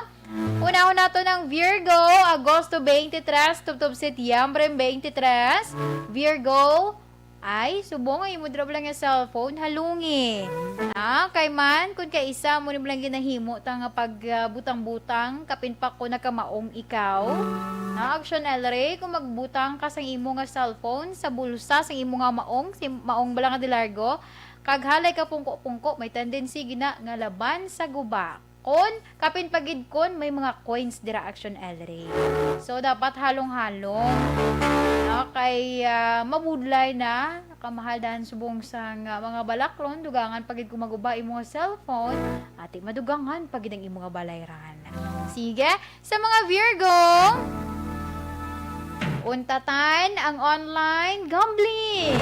Unahon naton ang Virgo, Agosto twenty-three, tubtob Setyembre twenty-three. Virgo, ay, subong ang imo dira lang nga cellphone, halungi. Ah, kay man, kung kaisa mo ni lang ginahimo ta nga pag, ah, butang-butang, kapin pa ko nakamaong ikaw. Na, action, El Rey, kung magbutang ka sang imo nga cellphone sa bulsa sang imo nga maong, si maong bala nga di largo, kag halay ka pungko-pungko, may tendency gina nga laban sa guba. Kon, kapin pa gid kon may mga coins dira, action, El Rey. So, dapat halong-halong. No? Kay, ah, mabudlay na, kamahal dahan subong sang, ah, mga balaklon, dugangan pa gid kung maguba imo nga cellphone, ati madugangan pa gid ang imo nga balayran. Sige, sa mga Virgo, untatan ang online gambling.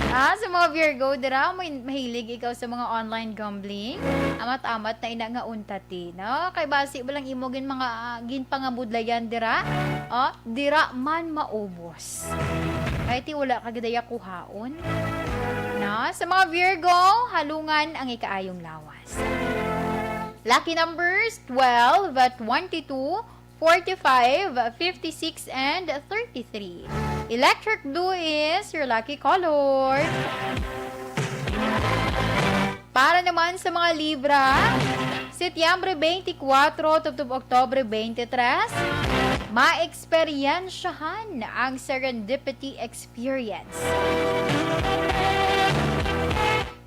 Ah, sa mga Virgo, dira, may, mahilig ikaw sa mga online gambling? Amat-amat na ina nga untati, no? Kay basi ba lang imo gin mga, ah, ginpangabudlayan dira? Oh, dira man maubos. Kay ti wala ka gidaya kuhaon. No? Sa mga Virgo, halungan ang ikaayong lawas. Lucky numbers, twelve, twenty-two, forty-five, fifty-six, and thirty-three. Electric blue is your lucky color. Para naman sa mga Libra, Setyembre twenty-four tubtob Oktubre twenty-three, maeksperiensyahan ang serendipity experience.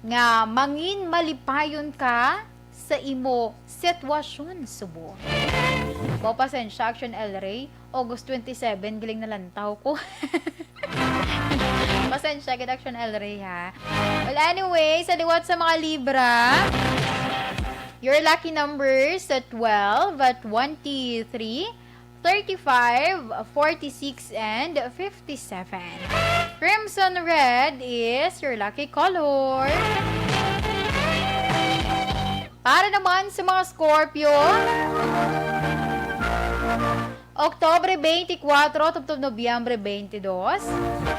Nga mangin malipayon ka sa imo sitwasyon subong. Mao, pasensya, Action El Rey. August twenty-seven, galing nalantaw ko. Pasensya gid, Action El Rey, ha. Well, anyway, sa liwat sa mga Libra, your lucky numbers sa twelve, twenty-three, thirty-five, forty-six, and fifty-seven. Crimson red is your lucky color. Para naman sa mga Scorpio, Oktubre twenty-four tubtob Nobyembre twenty-two,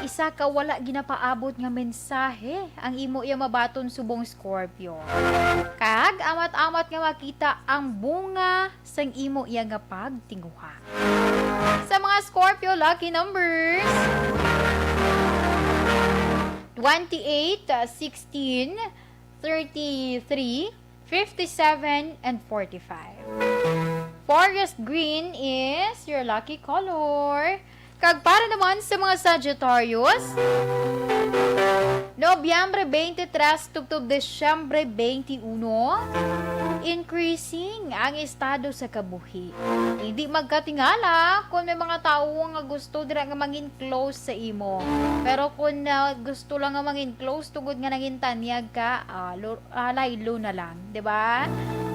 isa ka wala ginapaabot nga mensahe ang imo iya mabaton subong Scorpio. Kag amat-amat nga makita ang bunga sang imo iya nga pagtinguha. Sa mga Scorpio lucky numbers, twenty-eight, sixteen, thirty-three, fifty-seven, and forty-five. Forest green is your lucky color. Kag para naman sa mga Sagittarius, Nobyembre twenty-three tubtob Disyembre twenty-one, increasing ang estado sa kabuhi. Hindi magkatingala kung may mga tawo nga gusto dira nga mangin close sa imo. Pero kung, ah, gusto lang nga mangin close tungod nga nangin tanyag ka, ah, lo-, ah, laylo na lang, di ba?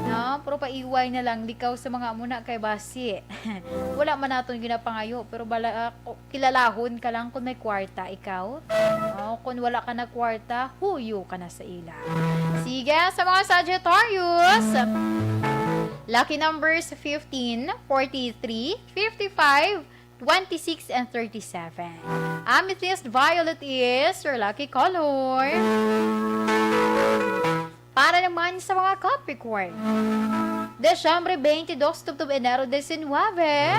No? Pero paiway na lang, likaw sa mga amo na kay basi. Wala man naton ginapangayo, pero bala, ah, ko- kilalahon ka lang kung may kwarta ikaw. Oh, kung wala ka na kwarta, huyo ka na sa ila. Sige, sa mga Sagittarius, lucky numbers fifteen, forty-three, fifty-five, twenty-six, and thirty-seven. Amethyst violet is your lucky color. Para naman sa mga Capricorn, Desyembre twenty-two tubtob Enero diecinuebe,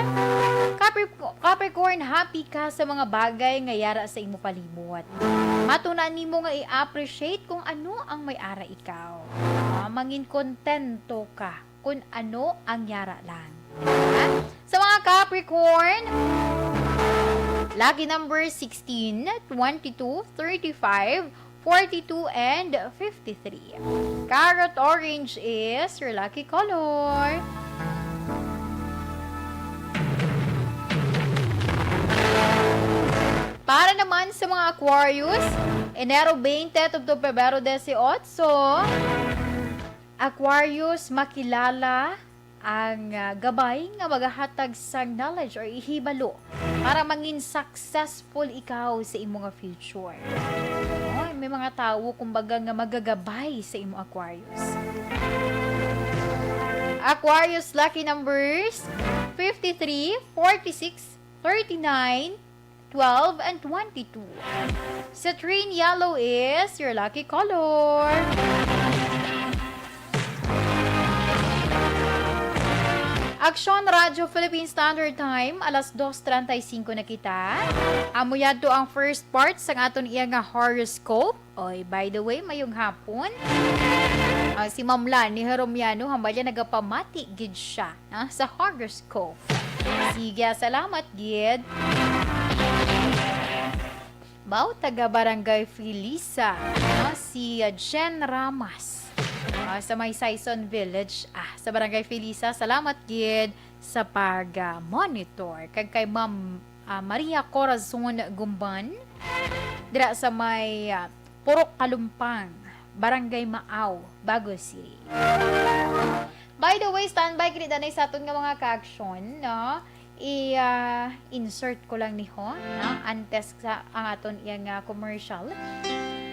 Capric- Capricorn, happy ka sa mga bagay nga yara sa imo palibot. Matuna nimo nga i-appreciate kung ano ang may ara ikaw. Ah, mangin kontento ka kung ano ang yara lang. Ha? Sa mga Capricorn, lucky number sixteen, twenty-two, thirty-five, forty-two, and fifty-three. Carrot orange is your lucky color. Para naman sa mga Aquarius, Enero twenty tubtob Pebrero dieciocho, Aquarius, makilala ang, ah, gabay nga magahatag sang knowledge or ihibalo para mangin successful ikaw sa imo nga future. Oh, may mga tawo, kumbaga, nga magagabay sa imo, Aquarius. Aquarius lucky numbers fifty-three, forty-six, thirty-nine, twelve, and twenty-two. Citrine yellow is your lucky color. Aksyon Radyo Philippine Standard Time, alas dos treinta y cinco na kita. Amo yadto ang first part sang aton iya nga horoscope. Oy, by the way, mayong hapon. Ah, si Ma'am Lani Heromiano, hambal niya nagapamati gid siya, ah, sa horoscope. Sige, salamat gid. Bao, taga Barangay Felisa, ah, si, ah, Jen Ramas. Ah, sa may Saison Village, ah, sa Barangay Felisa, salamat gid sa pag, ah, monitor. Kag kay Ma'am, ah, Maria Corazon Gumban, dira sa may, ah, Purok Kalumpang, Barangay Maaw, Bago City. By the way, standby gid danay sa aton nga mga ka-aksyon, no? I, ah, insert ko lang ni ho, no? Antes sa ang aton iya nga commercial.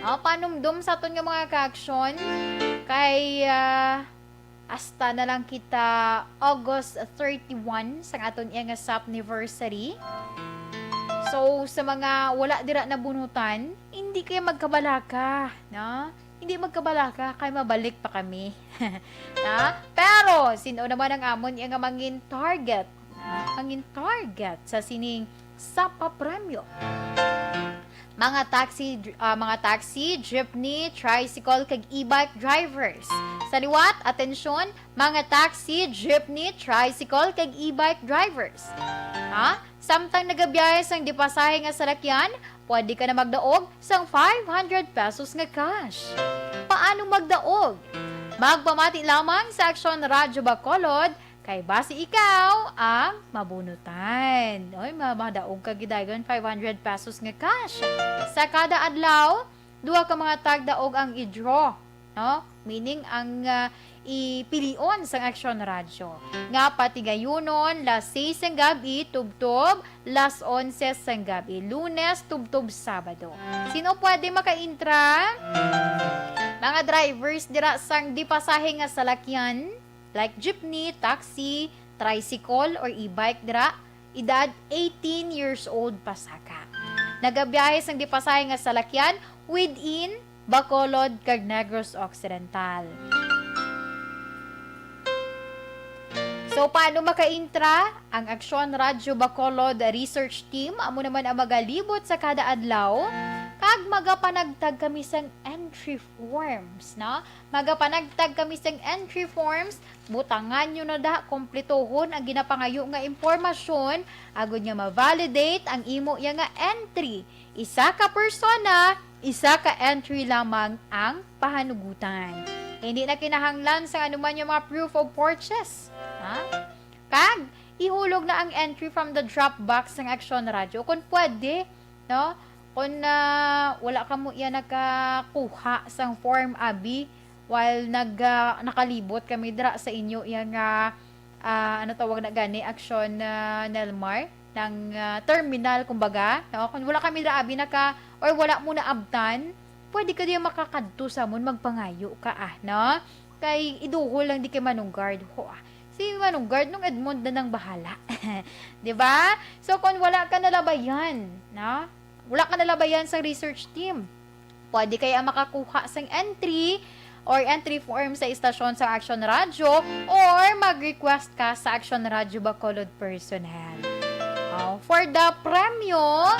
Ah, panumdom sa aton nga mga ka-aksyon kay, ah, hasta na lang kita August thirty-one sang aton iya nga Sapniversary. So, sa mga wala dira nabunutan, hindi kayo magkabalaka, no? Hindi magkabalaka, kay mabalik pa kami. Na? Pero, sino naman ang amon iya nga mangin target? Mangin target sa sining Sapa Premyo. Mga taxi, dr- ah, mga taxi, jeepney, tricycle, kag e-bike drivers. Sa liwat, atensyon, mga taxi, jeepney, tricycle, kag e-bike drivers. Ha? Samtang nagabiyahe sang di pasahe nga salakyan, pwede ka na magdaog sang five hundred pesos nga cash. Paano magdaog? Magpamati lamang sa Aksyon Radyo Bacolod, kay basi ikaw ang mabunutan. Oy, ma- madaog ka gid dayon five hundred pesos nga cash. Sa kada adlaw, duha ka mga tagdaog ang i-draw, no? Meaning ang, ah, ipilion sang Aksyon Radyo nga patigayunon las seis sang gab-i tubtob las onse sang gab-i, Lunes tubtob Sabado. Sino pwede makaintra? Mga drivers dira sang di pasahe nga salakyan, like jeepney, taxi, tricycle, or e-bike dira, edad eighteen years old pasaka. Nagabiyahe sang di pasahe nga salakyan within Bacolod kag Negros Occidental. So, paano makaintra? Ang Aksyon Radyo Bacolod Research Team amo naman ang magalibot sa kada adlaw kag magapanagtag kami sang entry forms, no? Magapanagtag kami sang entry forms. Butangan nyo na da, kompletohon ang ginapangayo nga impormasyon agod nga ma-validate ang imo iya nga entry. Isa ka persona, isa ka entry lamang ang pahanugutan. Hindi na kinahanglan sa anuman yung mga proof of purchase. Ha? Kag, ihulog na ang entry from the drop box ng Aksyon Radyo. Kung pwede, no? Kung, ah, wala ka mo iya nakakuha sang form, abi, while nag, ah, nakalibot kami dira sa inyo, iya nga, ah, ano tawag na gani, Aksyon, ah, Nelmar, ng, ah, terminal, kumbaga, no? Kung wala kami dira abi naka, or wala mo naabtan, pwede ka diya makakadto sa amon, magpangayo ka, ah, no? Kay iduhol lang di kay Manong Guard. Ho, ah, si Manong Guard, nung Edmond na nang bahala. Di ba? So, kung wala ka nalabayan, no? Wala ka nalabayan sa research team, pwede kaya makakuha sang entry or entry form sa istasyon sa Action Radio or mag-request ka sa Action Radio Bacolod personnel. Oh, for the premyo,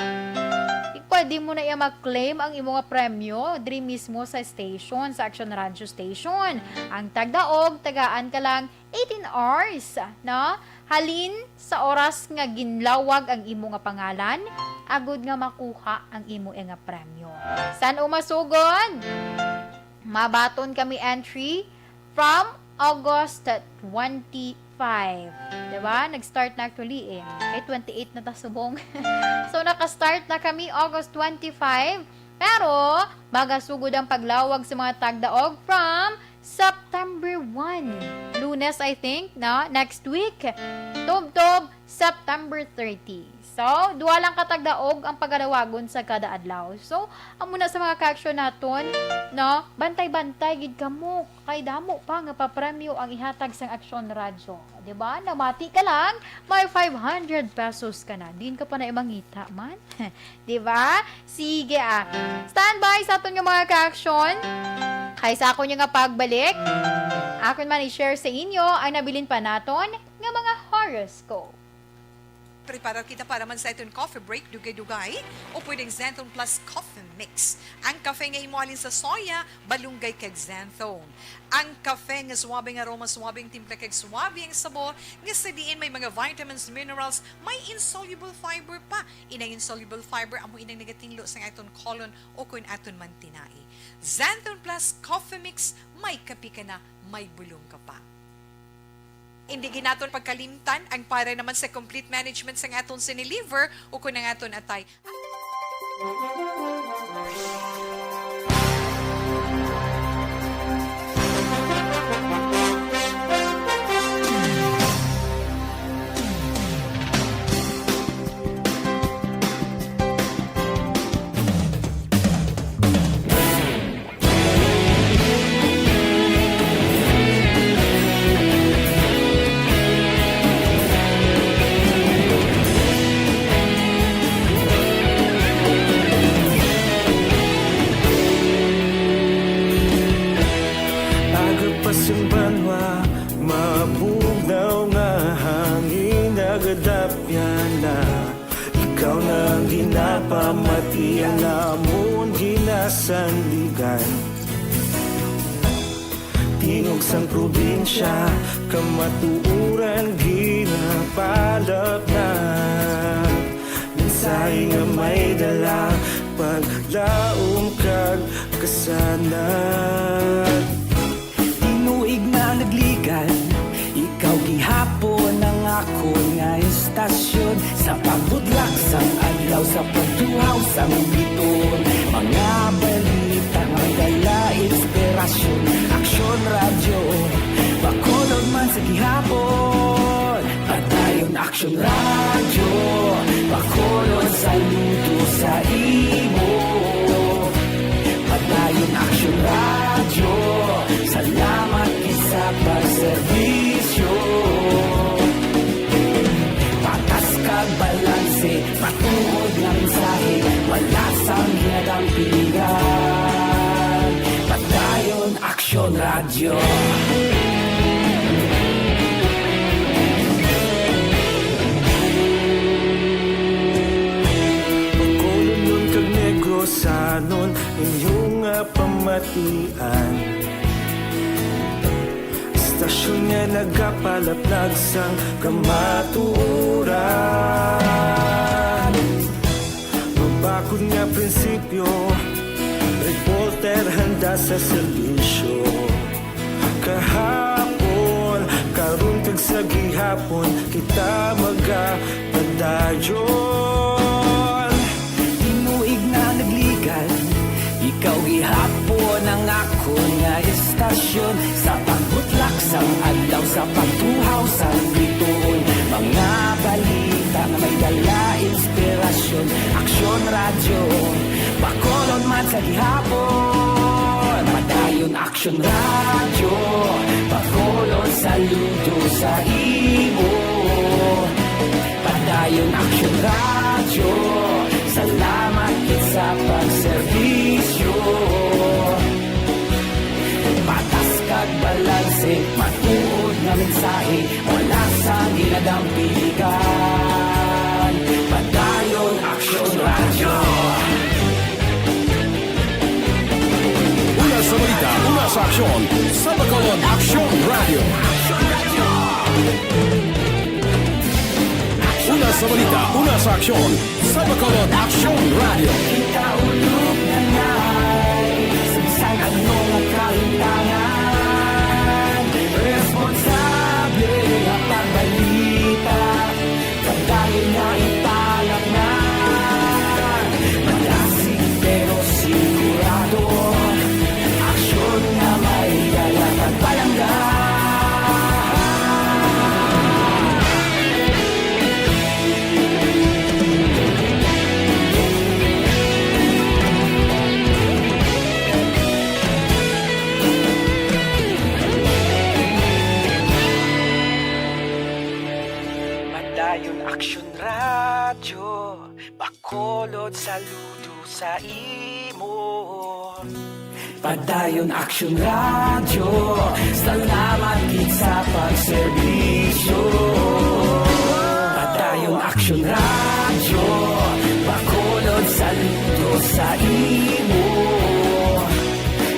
pwede mo na iya mag-claim ang imo nga premyo diri mismo sa station, sa Action Radio Station. Ang tagdaog, tagaan ka lang eighteen hours, no? Halin sa oras nga ginlawag ang imo nga pangalan, agud nga makuha ang imo nga premyo. San-o masugod? Mabaton kami entry from August twenty-five. Diba? Nag-start na actually eh. Kay twenty-eight na ta subong. So, naka-start na kami August twenty-five. Pero, magasugod ang paglawag sa mga tagdaog from September one. Lunes, I think, no? Next week. Tubtob, September thirty. So, duha lang ka tagdaog ang pagalawagon sa kada adlaw. So, amo na sa mga ka-action naton, no? Bantay-bantay gid kamo. Kay damo pa nga papremyo ang ihatag sang Action Radyo. Di ba? Namati ka lang, may five hundred pesos ka na. Din ka pa na mangita man. Di ba? Sige, ah. Standby sa aton nga mga ka-action. Kay sa akon nga pagbalik, akon man i-share sa inyo ang nabilin pa naton nga mga horoscope. Preparar kita para man sa aton coffee break, dugay-dugay, o pwedeng Xanthone Plus Coffee Mix. Ang kafe nga imo halin sa soya, balunggay kag xanthone. Ang kafe nga suabe nga aroma, suabe ang timpla kag suabe ang sabor, nga sa diin may mga vitamins, minerals, may insoluble fiber pa. Inang insoluble fiber amo inang nagatinlo sang aton colon o kon aton man tinai. Xanthone Plus Coffee Mix, may kape ka na, may bulong ka pa. Indi gid naton pagkalimtan ang para naman sa complete management sang aton sini liver o kon ang aton atay. Aga pa sang banwa, mabugnaw nga hangin, nagadapyan na. Ikaw na ang ginapamati, ang amon ginasandigan. Tingog sang probinsya, kamatuoran ginapalapnat. Mensahe nga may dala, paglaom kag kasanag. Tinuig na nagligan, ikaw gihapon ang akon nga istasyon. Sa pagbutlak sang adlaw, sa pagtuhaw sang biton, mga balita may dala inspirasyon. Aksyon Radyo, Bacolod man sa gihapon. Padayon Aksyon Radyo, Bacolod saludo sa imo. Padayon Aksyon Radyo, salamat gid sa pagserbisyo. Patas kag balanse, matuod nga mensahe, wala sang ginadampingan. Padayon Aksyon Radyo. Bacolodnon kag Negrosanon, inyo nga pamatian. Istasyon nga nagapalaplag sang kamatuoran. Mabakod nga prinsipyo, reporter handa sa serbisyo. Kahapon, karon kag sa gihapon, kita magapadayon. Tinuig na nagligan, ikaw gihapon ang akon nga istasyon. Sa pagtuhaw sa bituon, mga balita nga may dala inspirasyon. Aksyon Radyo, Bacolod man sa gihapon. Padayon Aksyon Radyo, Bacolod saludo sa imo. Padayon Aksyon Radyo, salamat gid sa pagserbisyo. Patas kag balanse, matuod nga mensahe, wala sang ginadampigan. Padayon Aksyon Radyo. Una sa balita, una sa aksyon, sa Bacolod Aksyon Radyo. Una sa balita, una sa aksyon, sa Bacolod Aksyon Radyo. Kita ulog na ngay, sa bisan ano nga kahintangan, responsable nga pagbalita, padayon nga ipalapnan. Malasig pero sigurado, aksyon nga may dala kag palangga. Padayon Aksyon Radyo, Bacolod saludo sa imo. Padayon Aksyon Radyo, salamat gid sa pagserbisyo. Padayon Aksyon Radyo, Bacolod saludo sa imo.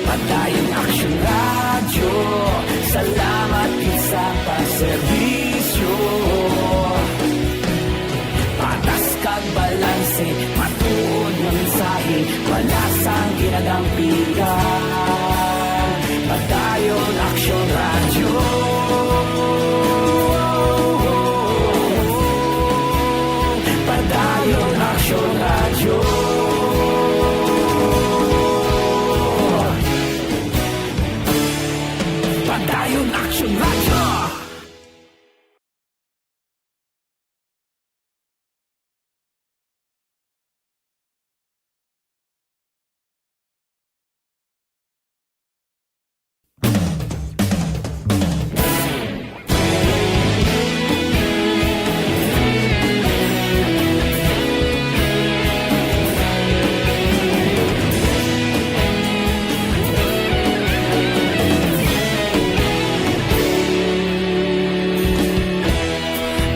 Padayon Aksyon Radyo, salamat gid sa pagserbisyo. Patas kag balanse, matuod nga mensahe, wala sang ginadampigan. Padayon Aksyon Radyo. Padayon Aksyon Radyo. Padayon Aksyon Radyo.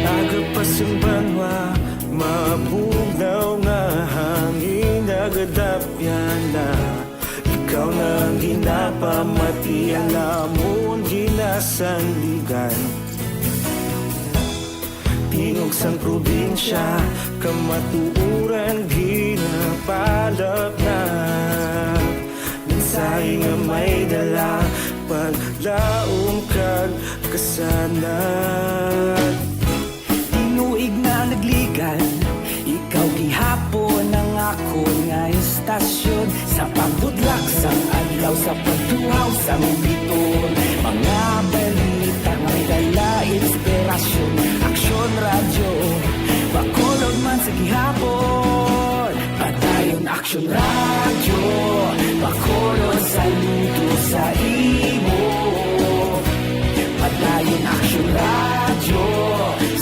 Nagapasimbanwa, mabugnaw nga hangin nagadapyan na. Ikaw na ang ginapamati, ang amon ginasandigan. Tingog sang probinsya, kamatuoran ginapalapnap. Mensahe nga may dala, paglaom kag kasanag. Tinuig na nagligan, ikaw gihapon ang akon nga istasyon. Sa pagpudlak sang adlaw, sa pagtuhaw sang biton, mga balita nga may dala inspirasyon. Aksyon Radyo, Bacolod man sa gihapon. Padayon Aksyon Radyo, Bacolod saludo sa imo. Padayon Aksyon Radyo,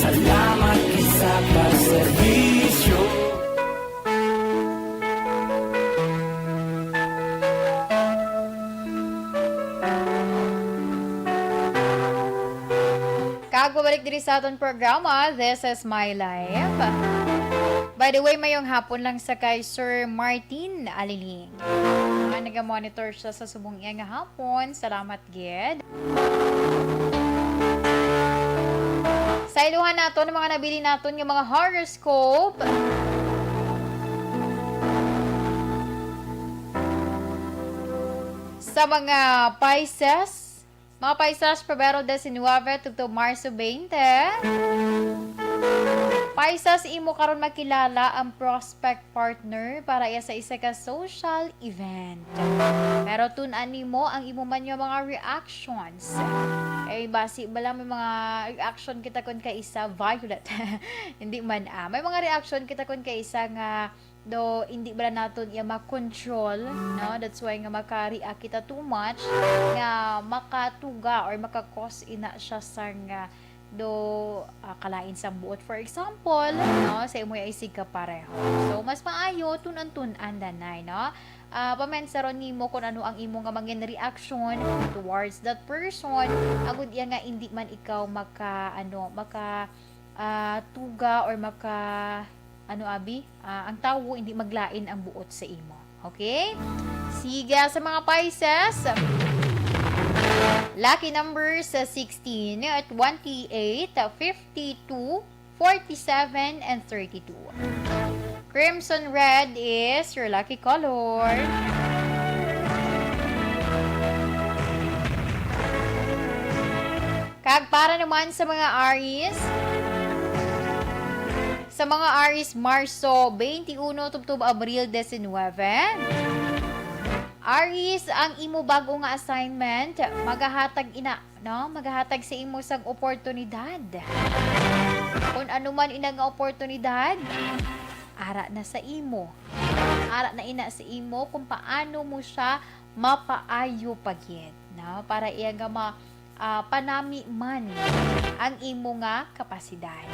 salamat gid sa pagserbisyo. Kag pabalik diri sa aton programa, This is My Life. By the way, mayong hapon lang sa kay Sir Martin Aliling. Nga naga-monitor siya sa subong iya nga hapon. Salamat gid. Sa iluhan naton, ang mga nabilin naton nga mga horoscope. Sa mga Pisces, mga Pisces, Pebrero diecinuebe tubtob Marso twenty. Pisces, imo karon makilala ang prospect partner para iya sa isa ka social event. Pero tun-an nimo ang imo man nga mga reactions. Kay basi bala may mga reaction kita kun kaisa, Violet. Hindi man, ah. May mga reaction kita kun kaisa nga do hindi bala naton iya ma-control, no? That's why nga maka-react kita too much, nga makatuga or maka-cause ina siya sang, ah, do, ah, kalain sang buot, for example, no, sa imo isig kapareho. So, mas maayo tun-an-tun-an, danay, no? Ah, pamensaron nimo kung ano ang imo nga mangin reaction towards that person, agud iya nga hindi man ikaw maka, ano, maka, ah, tuga or maka, ano, abi, ah, ang tawo hindi maglain ang buot sa imo. Okay? Sige, sa mga Pisces, lucky numbers, uh, sixteen, twenty-eight, fifty-two, forty-seven, and thirty-two. Crimson red is your lucky color. Kag para naman sa mga Aries, sa mga Aries, Marso twenty-one tubtob Abril nineteen. Aries, ang imo bago nga assignment, magahatag ina, no? Magahatag sa imo sang oportunidad. Kung ano man ina nga oportunidad, ara na sa imo. Ara na ina sa imo kung paano mo siya mapaayo pa gid, no? Para iya nga ma-, ah, panami man ang imo nga kapasidad.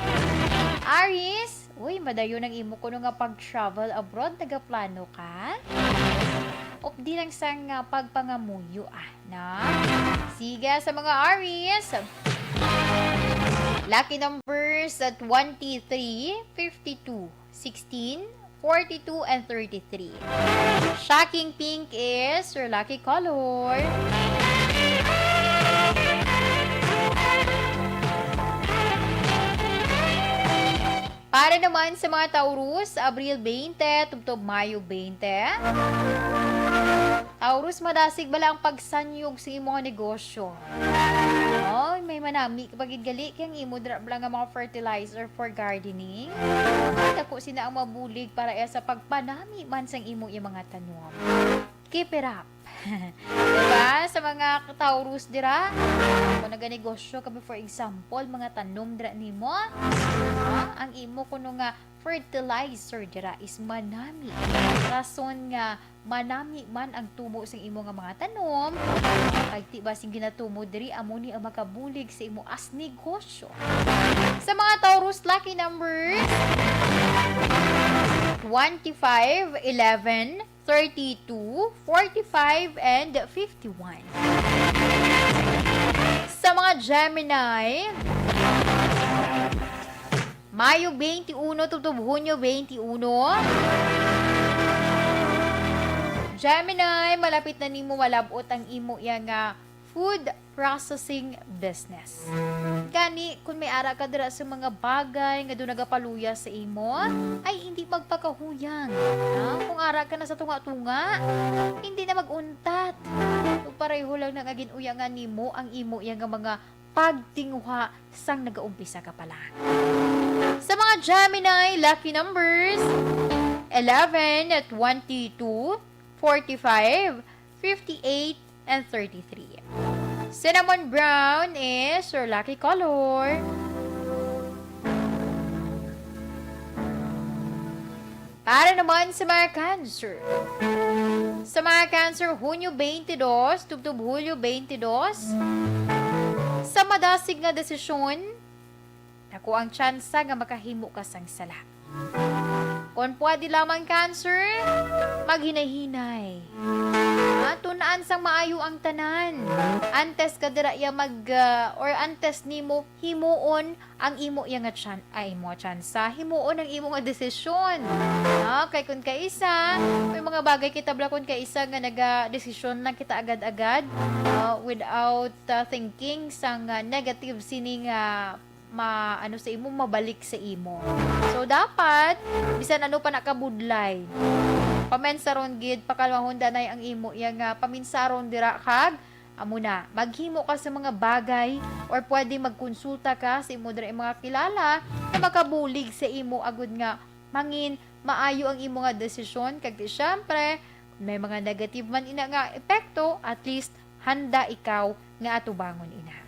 Aries, uy, madayon ang imo kuno nga pag-travel abroad. Nagaplano ka? Updi lang sang, ah, pagpangamuyo, ah, no? Sige, sa mga Aries, lucky numbers, ah, twenty-three, fifty-two, sixteen, forty-two, and thirty-three. Shocking pink is your lucky color. Para naman sa mga Taurus, Abril twenty tubtob Mayo twenty. Taurus, madasig bala ang pagsanyog sa imo nga negosyo? Oy, may manami ka pa gid gali kay ang imo dira bala nga mga fertilizer for gardening. Dako sina ang mabulig para iya sa pagpanami man sang imo iya mga tanom. Keep it up. Diba? Sa mga Taurus dira, kung naganegosyo kami, for example, mga tanom dira nimo, no? Ang imo kuno nga fertilizer dira is manami. Rason nga manami man ang tubo sang imo nga mga tanom, kag ti ba sing ginatubo diri, amo ni ang makabulig sa imo as negosyo. Sa mga Taurus, lucky numbers, twenty-five, eleven, thirty-two, forty-five, and fifty-one. Sa mga Gemini, Mayo twenty-one tubtob Hunyo twenty-one. Gemini, malapit na nimo malab-ot ang imo iya nga food processing business. Gani, kung may ara ka dira sa mga bagay nga do nagapaluya sa imo, ay hindi magpakahuyang. Ha? Kung ara ka na sa tunga-tunga, hindi na mag-untat. Kung pareho lang na nga gin-uyangan nimo ang imo iya nga mga pagtinguha sang nagaumpisa ka pa lang. Sa mga Gemini, lucky numbers, eleven, twenty-two, forty-five, fifty-eight, and thirty-three. Cinnamon brown is your lucky color. Para naman sa mga Cancer. Sa mga Cancer, Hunyo twenty-two, tubtob Hulyo twenty-two, sa madasig nga desisyon, dako ang tsansa nga makahimo ka sang sala. Kon pwede lamang, Cancer, maghinay-hinay. Ah, tun-an sang maayo ang tanan. Antes ka dira iya mag, ah, or antes nimo himuon ang imo iya nga tsan-, ay, imo nga tsansa, himuon ang imo nga desisyon. Ah, kay kun kaisa, may mga bagay kita bala kun kaisa nga naga-desisyon lang kita agad-agad, ah, without, ah, thinking sang, ah, negative sini nga ma-, ano sa imo, mabalik sa imo. So, dapat, bisan ano pa nakabudlay, pamensaron gid, pakalmahon danay ang imo iya nga paminsaron dira kag Amo na, maghimo ka sa mga bagay or pwede magkonsulta ka sa imo dira mga kilala na makabulig sa imo agud nga mangin maayo ang imo nga desisyon, kag di syempre may mga negative man ina nga epekto, at least handa ikaw nga atubangon ina.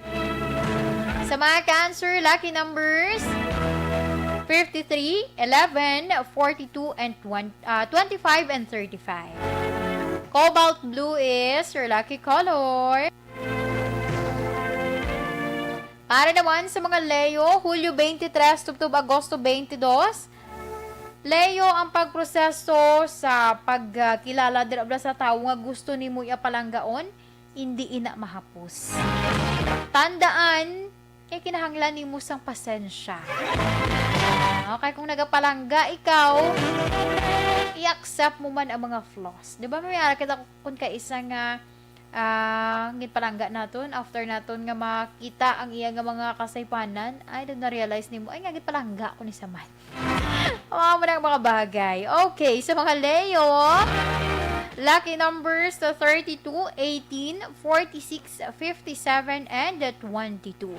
Sa mga Cancer, lucky numbers fifty-three, eleven, forty-two, and twenty, ah, twenty-five and thirty-five. Cobalt blue is your lucky color. Para naman sa mga Leo, Hulyo twenty-three tubtob Agosto twenty-two, Leo, ang pagproseso sa pagkilala dira bala sa tawo nga gusto nimo ipalanggaon, hindi ina mahapos. Tandaan, kay kinahanglan nimo sang pasensya. Okay, kung nagapalangga ikaw, i-accept mo man ang mga flaws. Di ba, may ara kita kung kaisa nga ah, ginpalangga naton, after naton nga makita ang iya nga mga kasaypanan, ay, doon na-realize nimo, "Ay, nga ginpalangga ko ni sa man." Mga mo na ang mga bagay. Okay, sa mga Leo, lucky numbers to thirty-two, eighteen, forty-six, fifty-seven, and twenty-two.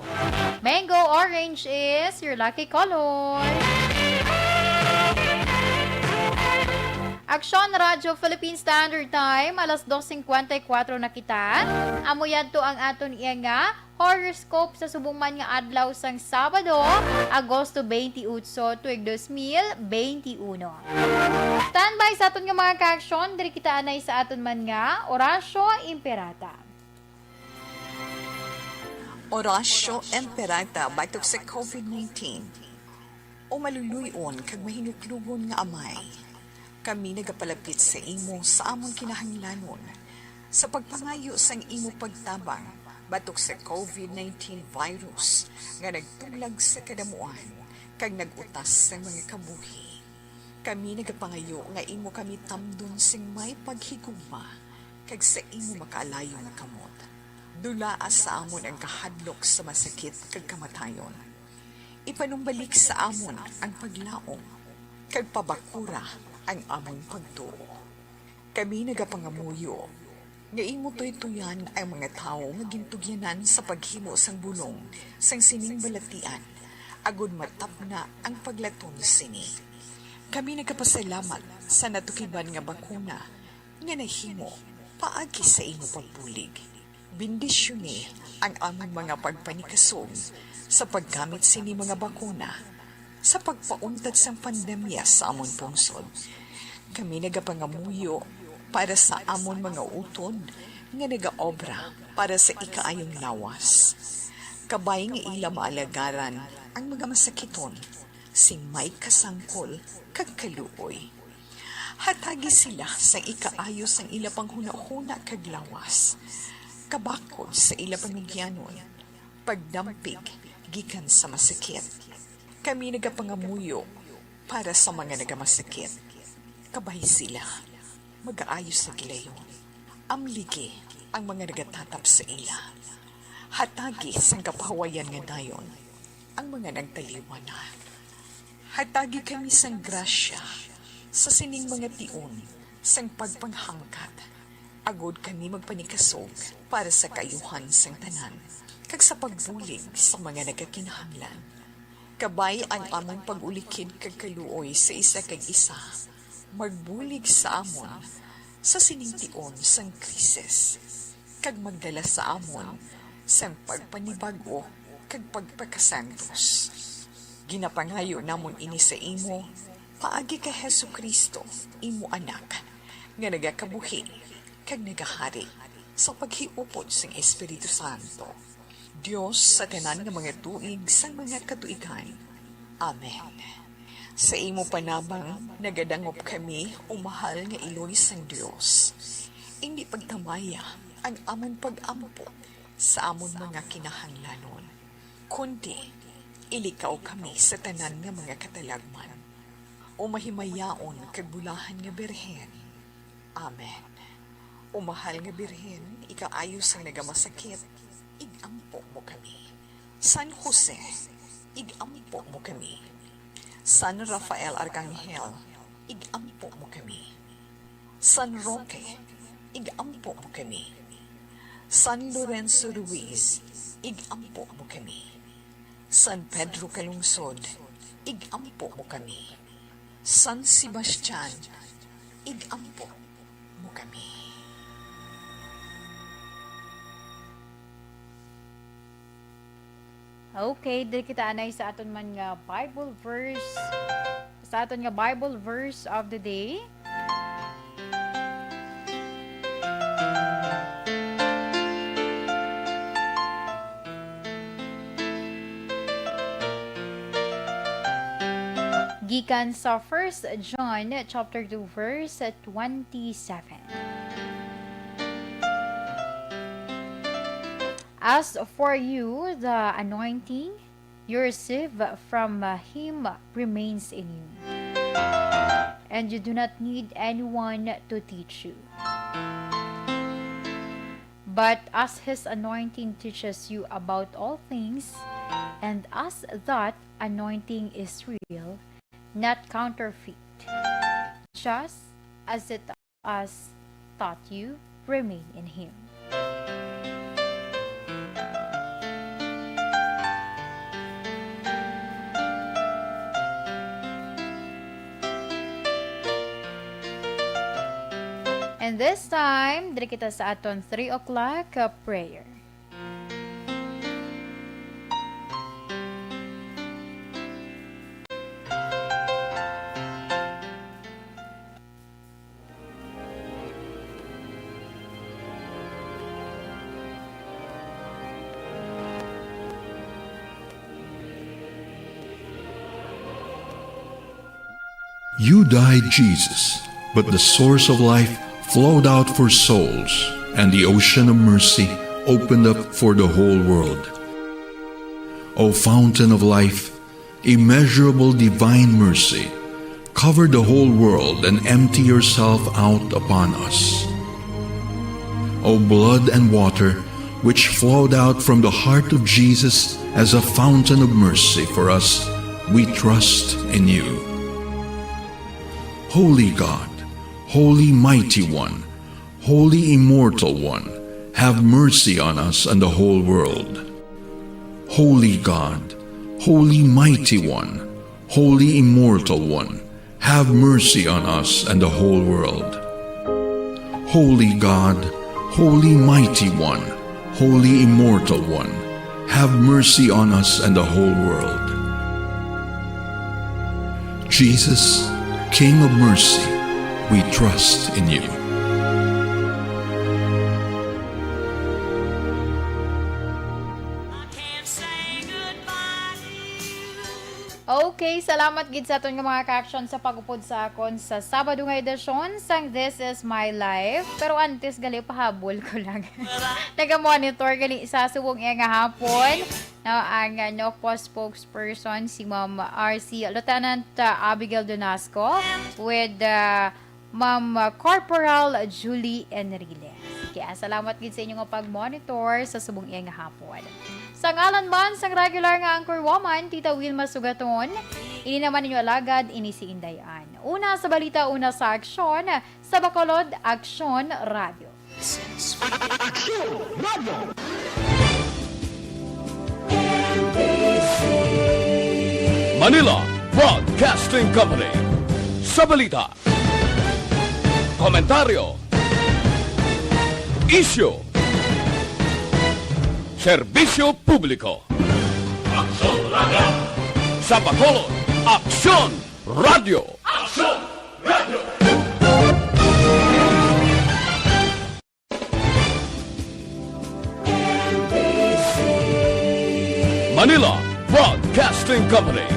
Mango orange is your lucky color. Aksyon Radyo Philippine Standard Time, alas dos cincuenta y cuatro na kita. Amo yadto ang aton iya nga horoscope sa subong man nga adlaw sang Sabado, Agosto twenty-eight, tuig dos mil twenty-one. Standby sa aton nga mga kaaksyon, diri kita anay sa aton man nga Orasyo Imperata. Orasyo Imperata batok sa covid nineteen. O maluloy-on kag mahinuklogon nga Amay, kami nagapalapit sa imo sa amon kinahanglanon, sa pagpangayo sang imo pagtabang batok sa covid nineteen virus nga nagtuglag sa kadamuan kag nag-utas sa mga kabuhi. Kami nagapangayo nga imo kami tamdon sing may paghigugma kag sa imo makaalayo nga kamot. Dulaa sa amon ang kahadlok sa masakit kag kamatayon. Ipanumbalik sa amon ang paglaom, kag pabakura ang amon pagtuo. Kami nagapangamuyo nga imo tuytoyan ang mga tawo nga gintugyanan sa paghimo sang bulong sang sining balatian, agod matapna ang paglaton sini. Kami nagapasalamat sa natukiban nga bakuna nga nahimo paagi sa imo pagbulig. Bendisyoni ang among mga pagpanikasog sa paggamit sini mga bakuna sa pagpauntat sang pandemya sa amon pungsod. Kami nagapangamuyo para sa amon mga utod nga nagaobra para sa ikaayong lawas. Kabay nga ila maalagaran ang mga masakiton sing may kasangkol kag kaluoy. Hatagi sila sang ikaayo sang ila panghunahuna kag lawas, kabakod sa ila panugyanon, pagdampig gikan sa masakit. Kami nagapangamuyo para sa mga nagamasakit. Kabay sila magaayo sa gilayon. Amligi ang mga nagatatap sa ila. Hatagi sang kapahuwayan nga dayon ang mga nagtaliwan na. Hatagi kami sang grasya sa sining mga tion sang pagpanghangkat, agod kami magpanikasog para sa kaayuhan sang tanan, kag sa pagbulig sa mga nagakinahanglan. Kabay ang amon pag-ulikid kag kaluoy sa isa kag isa, magbulig sa amon sa sining tion sang krisis, kag magdala sa amon sang pagpanibag-o kag pagpakasantos. Ginapangayo namon ini sa imo paagi kay Jesu-Cristo, imo Anak, nga nagakabuhi kag nagahari sa paghiupod sang Espiritu Santo, Dios sa tanan nga mga tuig sang mga katuigan. Amen. Sa imo panabang nagadangop kami, o mahal nga Iloy sang Dios. Indi pagtamaya ang amon pag-ampo sa amon mga kinahanglanon, kundi ilikaw kami sa tanan nga mga katalagman, o mahimayaon kag bulahan nga Birhen. Amen. O mahal nga Birhen, ikaayo sang nagamasakit, ig-ampo mo kami. San Jose, ig-ampo mo kami. San Rafael Arcangel, ig-ampo mo kami. San Roque, ig-ampo mo kami. San Lorenzo Ruiz, ig-ampo mo kami. San Pedro Calungsod, ig-ampo mo kami. San Sebastian, ig-ampo mo kami. Okay, diri kita anay sa aton man nga Bible verse. Sa aton nga Bible verse of the day. Gikan sa First John chapter two, verse twenty-seven. As for you, the anointing you receive from, uh, him remains in you, and you do not need anyone to teach you. But as his anointing teaches you about all things, and as that anointing is real, not counterfeit, just as it as taught you, remain in him. And this time, diri kita sa aton three o'clock, uh, prayer. You died, Jesus, but the source of life flowed out for souls, and the ocean of mercy opened up for the whole world. O fountain of life, immeasurable divine mercy, cover the whole world and empty yourself out upon us. O blood and water, which flowed out from the heart of Jesus as a fountain of mercy for us, we trust in you. Holy God, Holy Mighty One, Holy Immortal One, have mercy on us and the whole world. Holy God, Holy Mighty One, Holy Immortal One, have mercy on us and the whole world. Holy God, Holy Mighty One, Holy Immortal One, have mercy on us and the whole world. Jesus, King of mercy, we trust in you. Okay, salamat gid sa aton nga mga ka-action sa pag-upod sa akon sa Sabado nga edisyon sang This Is My Life. Pero antes, gali, pahabol ko lang. Naga-monitor gani sa subong iya nga hapon, no, ang, uh, Nokpo spokesperson, si Ma'am R C, Lieutenant, uh, Abigail Donasco, with, uh, Ma'am, uh, Corporal Julie Enrile. Kaya salamat gid sa inyo nga pag-monitor sa subong iya nga hapon. Sa ngalan man sang regular nga anchor woman, Tita Wilma Sugaton, ini naman inyo alagad, ini si Inday Ann. Una sa balita, una sa aksyon, sa Bacolod, Aksyon Radio. Aksyon Radio. Manila Broadcasting Company. Sa balita, komentaryo, isyu, serbisyo publiko. Aksyon Radio. Sa Bacolod, Aksyon Radio. Aksyon Radio. Manila Broadcasting Company.